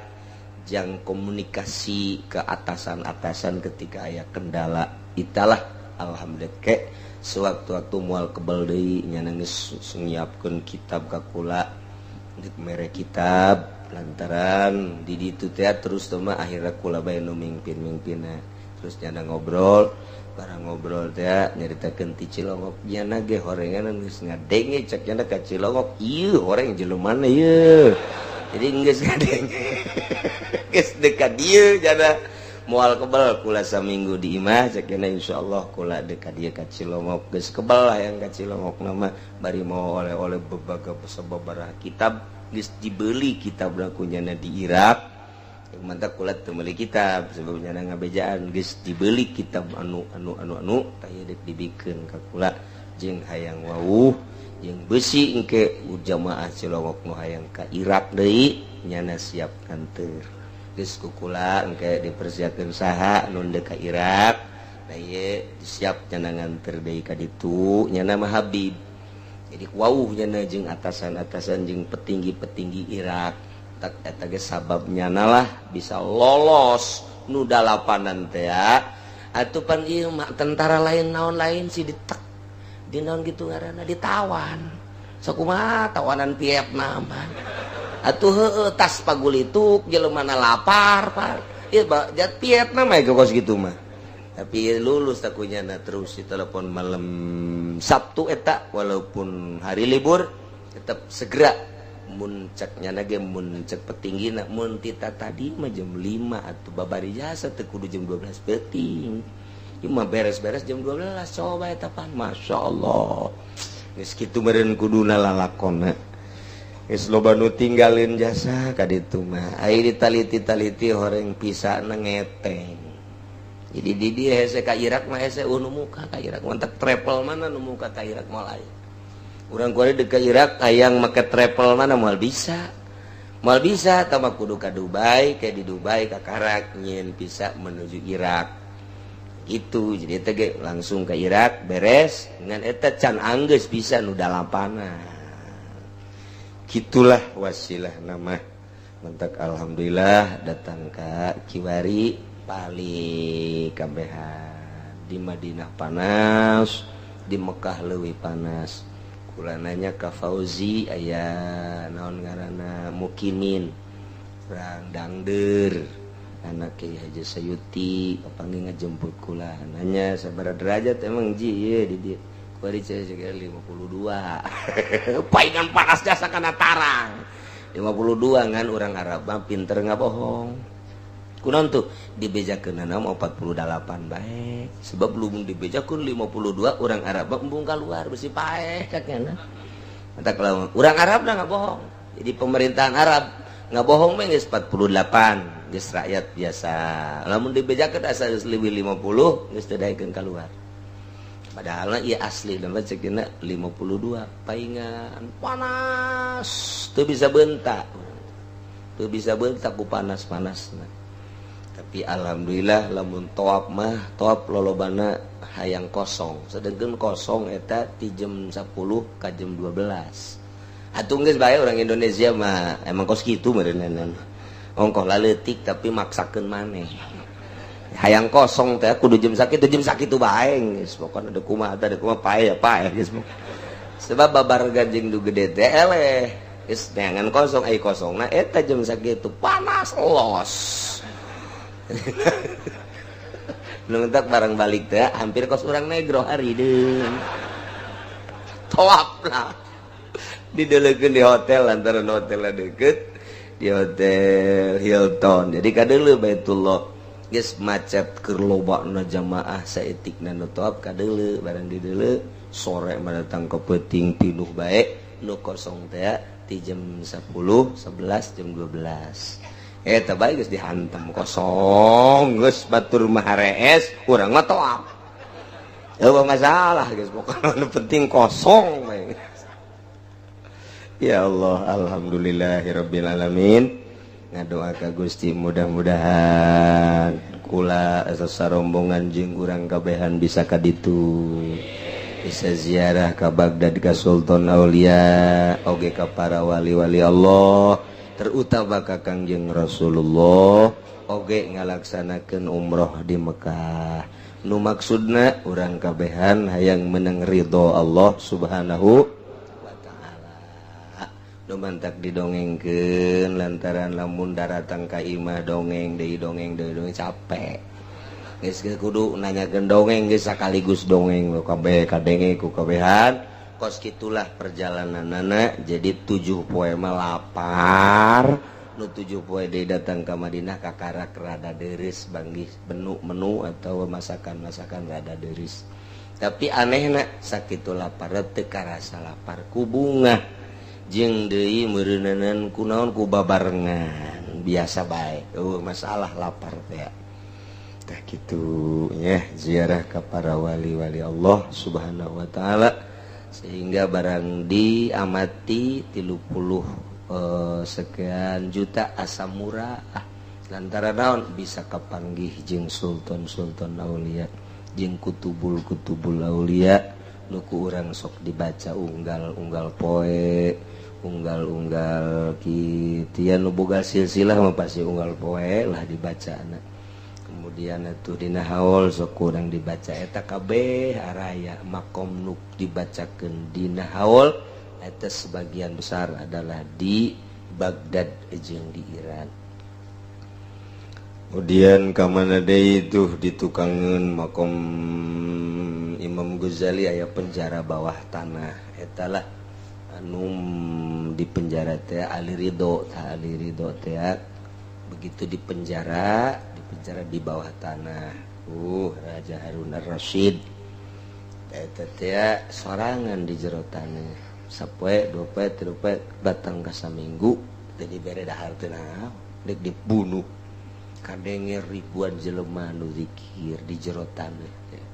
jang komunikasi ke atasan-atasan ketika aya kendala. Italah alhamdulillah ke sewaktu-waktu moal kebel deui nyana geus nyiapkeun kitab ka kula deuk mere kitab lantaran di ditu teh terus teh mah akhirna kula bae nu mimpin-mimpinna. Terus nyana ngobrol, barang ngobrol teh nyaritakeun ti Cilongok nyana ge horengan geus ngadenge cek nyana ka Cilongok ieu horeng jelemana ieu. Jadi geus ngadenge geus dekat dieu nyana moal kebel kula saminggu di imah cek nyana insyaallah kula dekat dieu ka Cilongok geus kebel hayang ka Cilongok nama bari mau oleh-oleh bebaga sababaraha kitab geus dibeli kitab ku nyana di Irak. Mantap kula teu meuli kitab sebab nyana ngabejaan geus dibeli kitab anu anu anu anu tah deuk dibikeun ka kula jeung hayang wawuh jeung besi engke jamaah Cilongok nu hayang ka Irak deui nyana siap nganteur geus ku kula engke dipersiapkeun saha nu deuk ka Irak da ieu siap nyana nganteur deui ka ditu nyana mah Habib. Jadi wawuh nyana jeung atasan-atasan jeung petinggi-petinggi Irak. Eta ge sababnya lah bisa lolos nu dalapanan teh atuh pan ieu mah tentara lain naon lain si ditek di naon kitu ngaranna ditawan sakumaha tawanan Vietnam atuh heueuh tas pagulituk jelemana lapar pan ieu jat Vietnam mah kos kitu mah. Tapi lulus takunyana terus di telepon malam Sabtu eta walaupun hari libur tetap segera mun ceknya nage mun cek petinggi na mun tita tadi mah jam 5 atau babari jasa teu kudu jam 12 peuting. Ieu mah beres-beres jam 12 coba eta pan masyaallah. Geus kitu meureun kuduna lalakonna. Geus loba nu tinggalin jasa ka ditu mah. Ai ditaliti-taliti horeng pisana ngeteng. Jadi di dieu hese ka Irak mah hese nu muka ka Irak mantap travel mana nu muka ka Irak moal aya. Urang kuari dekat Irak hayang make travel mana moal bisa tama kudu ka Dubai kayak di Dubai ka Karak nyieun bisa menuju Irak gitu. Jadi teh ge langsung ke Irak beres ngan eta can anggeus bisa nu dalapana. Gitulah wasilah nama mentak alhamdulillah datang ka Kiwari pali kabehan di Madinah panas, di Mekah leuwih panas. Kula nanya ka Fauzi aya naon ngaranna Mukimin urang Dangder anak Kiai Haji Sayuti papanggih ngajemput kula nanya sabaraha derajat emang ji ieu di dieu kuari 52 paingan panas jasa kana tarang 52 ngan urang Arab mah pinter ngabohong. Kunaon tuh dibejakeunana mah 48 bae. Sebab belum dibejakeun 52 urang Arab mah embung kaluar besi paeh kakena. Matak lamun urang Arab dah ngabohong. Jadi pemerintahan Arab ngabohong mah geus 48 geus rakyat biasa. Lamun dibejakeun asa geus leuwih 50 geus teu daekeun kaluar. Padahal ieu asli dan cekina 52 paingan panas teu bisa bentak. Teu bisa bentak ku panas-panasna. Tapi alhamdulillah lamun toap mah toap lolobana hayang kosong. Sedengkeun kosong eta ti jam 10 ka jam 12. Atuh geus bae urang Indonesia mah emang kos kitu meureunna. Ongkoh laleutik tapi maksakeun maneh. Hayang kosong teh kudu jam sakitu bae geus pokona ada kumaha teh ada kumaha pae ya pae geus. Sebab babar gajeng du gede teh eleh geus neangan kosong ai kosongna eta jam sakitu panas los. Nu entak barang balik teh hampir kos urang negro hari deung. Toap lah. Didelekeun di hotel lantaran hotelna deket di hotel Hilton. Jadi kadeuleu Baitullah geus macet keur lobana jamaah saeutikna nu toap kadeuleu barang dideuleu sore mah datang ke peuting pinuh bae nu kosong teh ti jam 10, 11, jam 12. Eta bae geus dihantam kosong geus batur mah harees urang mah toap. Eueuh masalah geus pokona nu penting kosong bae. Ya Allah, alhamdulillahirabbil alamin. Ngadoa ka Gusti mudah-mudahan kula sarombongan jeung urang kabehan bisa ka ditu. Bisa ziarah ka Baghdad ka Sultan Aulia oge ka para wali-wali Allah, terutama ka Kangjeng Rasulullah oge ngalaksanakeun umroh di Mekah. Nu maksudna urang kabehan hayang menang ridho Allah Subhanahu mantak didongengkeun lantaran lamun daratang ka imah dongeng deui dongeng deui dongeng capek geus kudu nanyakeun dongeng geus sakaligus dongeng kabeh kadenge ku kabehan kos kitulah perjalananana. Jadi 7 poe mah lapar nu 7 poe deui datang ka Madinah kakarak rada deureuh banggih menu-menu atau masakan-masakan rada deureuh tapi anehna sakitu lapar teu karasa lapar ku bungah jeung deui meureunanan kunaon ku babarengan biasa bae eueuh masalah lapar teh tah kitu nya ziarah ka para wali-wali Allah Subhanahu wa taala sehingga barang diamati 30 sekian juta asa murah lantaran naon bisa kapanggih jeung sultan-sultan aulia jeung kutubul-kutubul aulia nu ku urang sok dibaca unggal-unggal poe unggal-unggal kitu nu boga silsilah mah pasti unggal poe lah dibacana. Kemudian atuh dina haul sok kurang dibaca eta kabeh araya makom nu dibacakeun dina haul eta sebagian besar adalah di Baghdad jeung di Iran. Kemudian ka mana deui tuh ditukangeun makom Imam Ghazali aya penjara bawah tanah eta lah anu di penjara teh Ali Ridho tah Ali Ridho teh begitu di penjara di bawah tanah Raja Harun Ar-Rasyid eta teh sorangan di jero tanah sapoe dua poe tilu poe datang ka saminggu teh dibere dahar teh naon deuk dibunuh kadenge ribuan jelema nu zikir di jero tanah teh.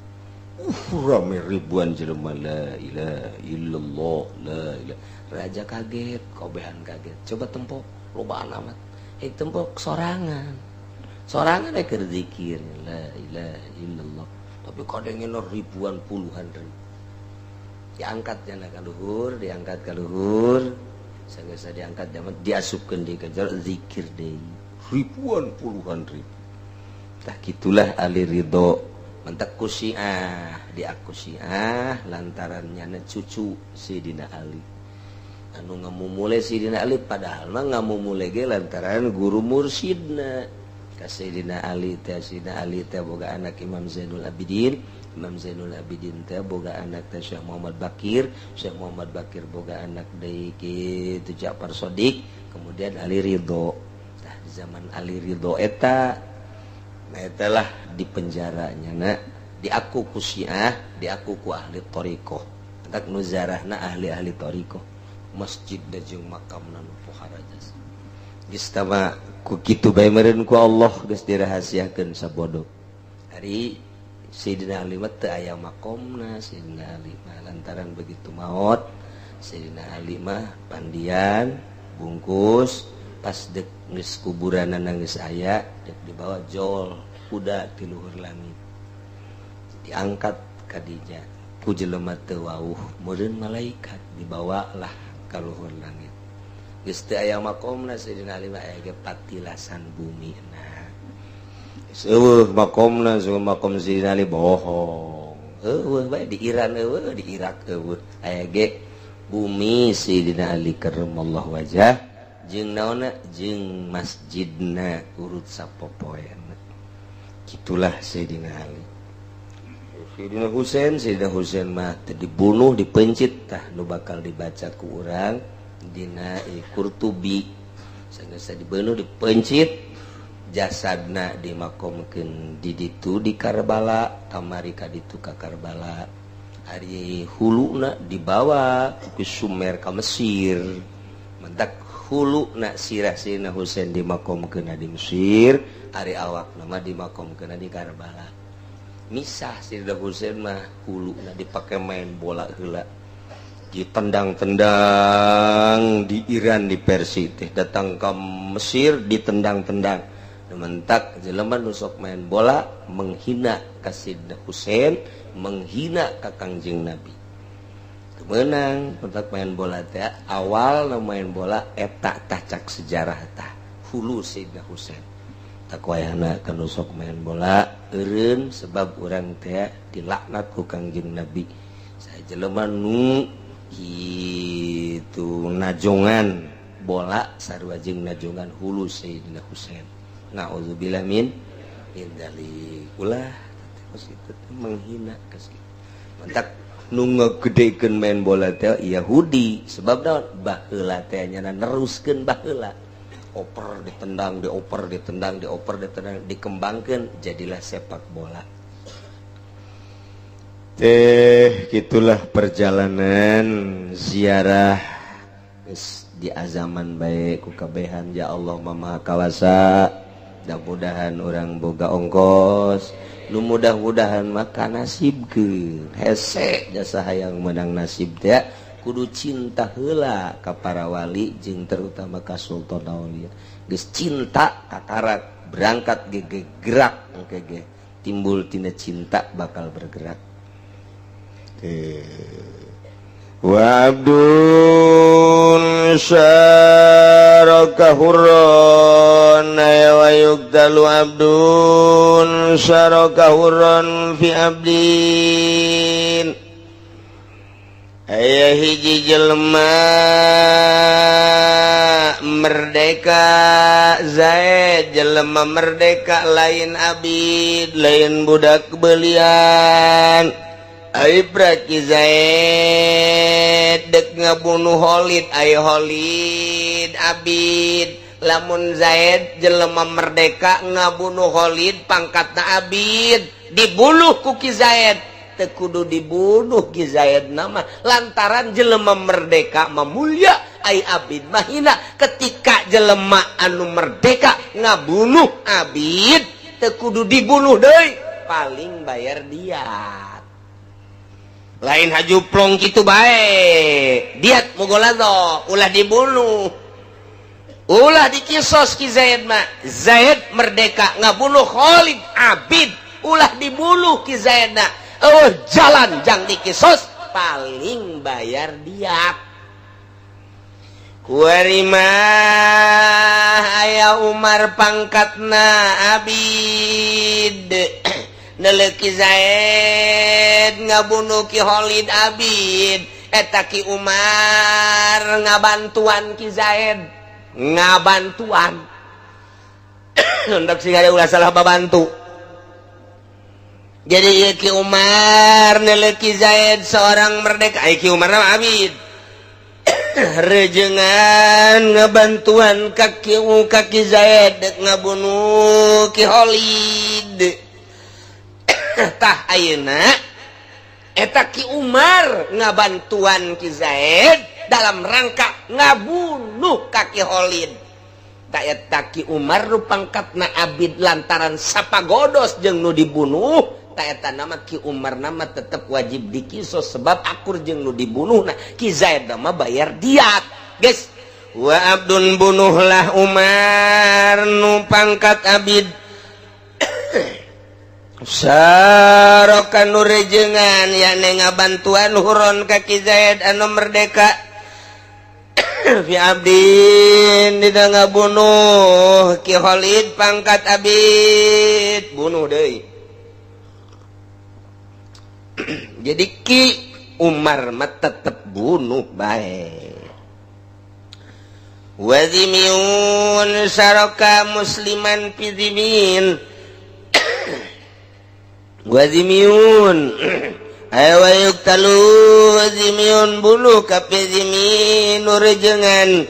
Rame ribuan jelema la ilaha illallah la ilaha. Raja kaget, kobehan kaget. Coba tempok lobaan amat. Tempok sorangan. Sorangan keur zikir la ilaha illallah. Tapi kadenge ribuan puluhan ribu. Diangkat jana ka luhur, diangkat ka luhur. Sanggeus diangkat jaman diasupkeun deui ka jero zikir deui. Ribuan puluhan ribu. Tah kitulah Ali Ridho. Mantak ku Syiah, diaku Syiah lantaran nyana cucu Sidina Ali. Anu ngamumule Sidina Ali padahal mah ngamumule ge lantaran guru mursyidna. Ka Sidina Ali teh Sidina Ali teh boga anak Imam Zainul Abidin, Imam Zainul Abidin teh boga anak teh Syekh Muhammad Bakir, Syekh Muhammad Bakir boga anak deui kitu Ja'far Shadiq, Kemudian Ali Ridho. Tah, zaman Ali Ridho eta, nah, eta lah di penjaranya na diaku ku Syiah, diaku ku ahli thoriqoh. Entak nu zarahna ahli-ahli thoriqoh, masjid da jeung makamna nu pohara jasa. Geus tama ku kitu bae meureun ku Allah geus dirahasiakeun sabodo. Ari Sayyidina Ali mah teu aya makomna. Sayyidina Ali mah lantaran begitu maot, Sayyidina Ali mah pandian bungkus, pas dek geus kuburanna geus aya, dek dibawa jol kuda ti luhur langit, diangkat kadinya ku jelema teu wauh, meureun malaikat, dibawa lah ka luhur langit. Geus teu aya makomna Sayyidina Ali mah, aya ge patilasan bumi. Nah, eueuh makomna. Sungguh makom Sayyidina Ali bohong, eueuh bae. Di Iran eueuh, di Irak eueuh, aya ge bumi Sayyidina Ali karramallahu wajah jeung naonna, jeung masjidna urut sapopoeana. Gitulah Sayyidina Ali. Sayyidina Husain, Sayyidina Husain mah teu dibunuh, dipencit. Tah, nu bakal dibaca ku urang dina Qurtubi, sanggeus dibunuh, dipencit, jasadna dimakomkeun di ditu di Karbala. Kamari ka ditu ka Karbala. Ari huluna dibawa ke Sumer, ka Mesir. Mentak huluna, sirah Sayyidina Husain dimakomkeun di Mesir, ari awakna mah dimakomkeun di Karbala. Misah. Sayyidina Husain mah huluna dipake main bola heula, ditendang-tendang di Iran, di Persia teh, datang ke Mesir ditendang-tendang. Mentak jelema nu sok main bola menghina ka Sayyidina Husain, menghina ka Kangjeng Nabi, menang. Mentak main bola teh awal main bola eta. Tah, cak sejarah, tah hulu Sayyidina Husain. Tak wayahna kanu sok main bola eureun, sebab urang teh dilaknat ku Kangjeng Nabi. Saya jelema nu kitu najongan bola sarua jeung najongan hulu Sayyidina Husain. Naudzubillah min min dzalik. Ulah itu menghina ka. Mentak nu ngagedekeun main bola teh Yahudi, sebab naon? Baheula teh nyana neruskeun baheula, oper ditendang, dioper, ditendang, dioper, ditendang, dikembangkan jadilah sepak bola teh. Gitulah perjalanan ziarah. Geus di azaman bae ku kabehan. Ya Allah Maha Kawasa, mudah-mudahan orang boga ongkos lu, mudah-mudahan maka nasibkeun hese jasa. Hayang menang nasib teh kudu cinta heula ka para wali jeung terutama ka Sultan Aulia. Geus cinta, kakarak berangkat ge gerak. Engke ge timbul tina cinta, bakal bergerak. Wa abdun syaraka hurran, wa yuqtalu abdun syaraka hurran fi abdin. Aya hiji jelema merdeka, Zaid, jelema merdeka, lain abid, lain budak belian. Ki Zaid dek ngabunuh Khalid. Ayo, Khalid abid. Lamun Zaid jelema merdeka ngabunuh Khalid, pangkatna abid, dibunuh ku Ki Zaid, teu kudu dibunuh Ki Zaid nama, lantaran jelema merdeka mah mulia, ai abid mah hina. Ketika jelema anu merdeka ngabunuh abid, teu kudu dibunuh deui, paling bayar diat, lain haju plong kitu bae. Diat mugholadzah, ulah dibunuh, ulah dikisos Ki Zaid mah. Zaid merdeka ngabunuh Khalid abid, ulah dibunuh Ki Zaid na. Oh, jalan jang dikisos, paling bayar diat. Kuari mah aya Umar, pangkatna abid, neleki Zaid ngabunuh Ki Khalid abid. Eta Ki Umar ngabantuan Ki Zaid, ngabantuan. Hendak sing ada ulah salah babantu. Jadi Ki Umar neleki Zaid seorang merdeka. Ay, Ki Umar nama abid. Rejengan ngebantuan kaki kaki Zaid dek ngabunuh Ki Khalid. Tah, ayeuna eta Ki Umar ngabantuan Ki Zaid dalam rangka ngabunuh kaki Khalid. Tak eta Ki Umar nu pangkatna abid lantaran sapagodos jeung nu dibunuh. Tak eta nama Ki Umar nama tetep wajib dikisos sebab akur jeung nu dibunuh. Nah, Ki Zaid nama bayar diat, guys. Wa abdun, bunuhlah Umar nu pangkat abid Sarokan nu rejengan yakni ngabantuan huron kaki Zaid anu merdeka fi abdin dina ngabunuh Ki Khalid pangkat abid. Bunuh deui. Jadi Ki Umar mah tetep bunuh bae. Wa dzimiyun syaraka musliman fi dzimin wa dzimiyun ayo wa yuqtalu dzimiyun, bunuh kafir dzimi nu rejengan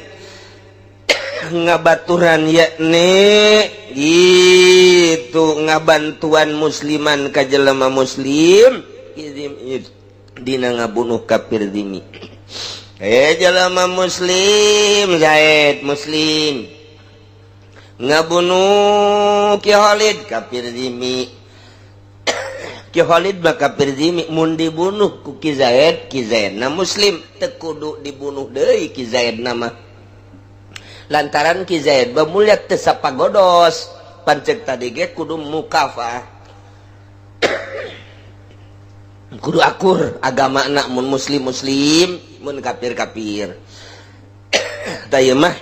ngabaturan yakni gitu ngabantuan musliman ka jelema muslim dina ngabunuh kafir dzimi. Eh, jelema muslim, Zaid muslim ngabunuh Ki Khalid kafir dzimi. Ki Khalid mah kafir dzimi, mun dibunuh ku Ki Zaid, Ki Zaid na muslim, teu kudu dibunuh deui Ki Zaid nama lantaran Ki Zaid bamulia teu sapagodos. Pancek tadi ge kudu mukafah, kudu akur agama anak, mun muslim muslim, mun kafir kafir. Tah, mah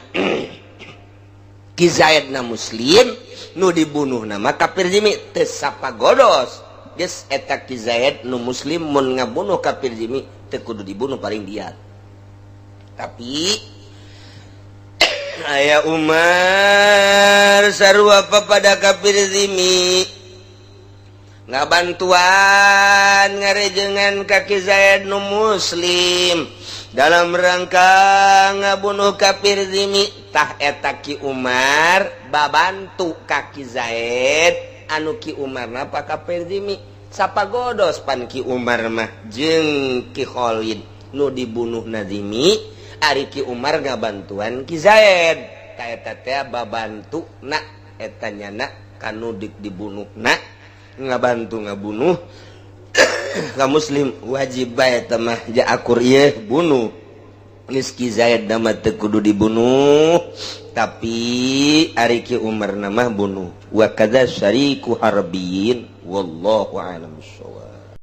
Ki Zaid na muslim, nu dibunuh nama kafir dzimi, teu sapagodos. Geus, eta Ki Zaid nu muslim mun ngabunuh kafir dzimi teu kudu dibunuh, paling dia. Tapi aya Umar sarua pada kafir dzimi ngabantuan ngarejengan kaki Zaid nu muslim dalam rangka ngabunuh kafir dzimi. Tah, eta Ki Umar babantu kaki Zaid anu Ki Umar napa kafir dzimi, sapagodos pan Ki Umar mah jeung Ki Khalid nu dibunuh na dzimi. Ari Ki Umar ngabantuan Ki Zaid, ka eta teh babantu na eta nyana kanu dibunuh na ngabantu ngabunuh ka muslim, wajib bae mah ja akur ieu bunuh. Geus, Ki Zaid nama teu kudu dibunuh, tapi ari Ki Umar nama bunuh. Wa kadza syariku harbiyin, wallahu a'lam bissawab.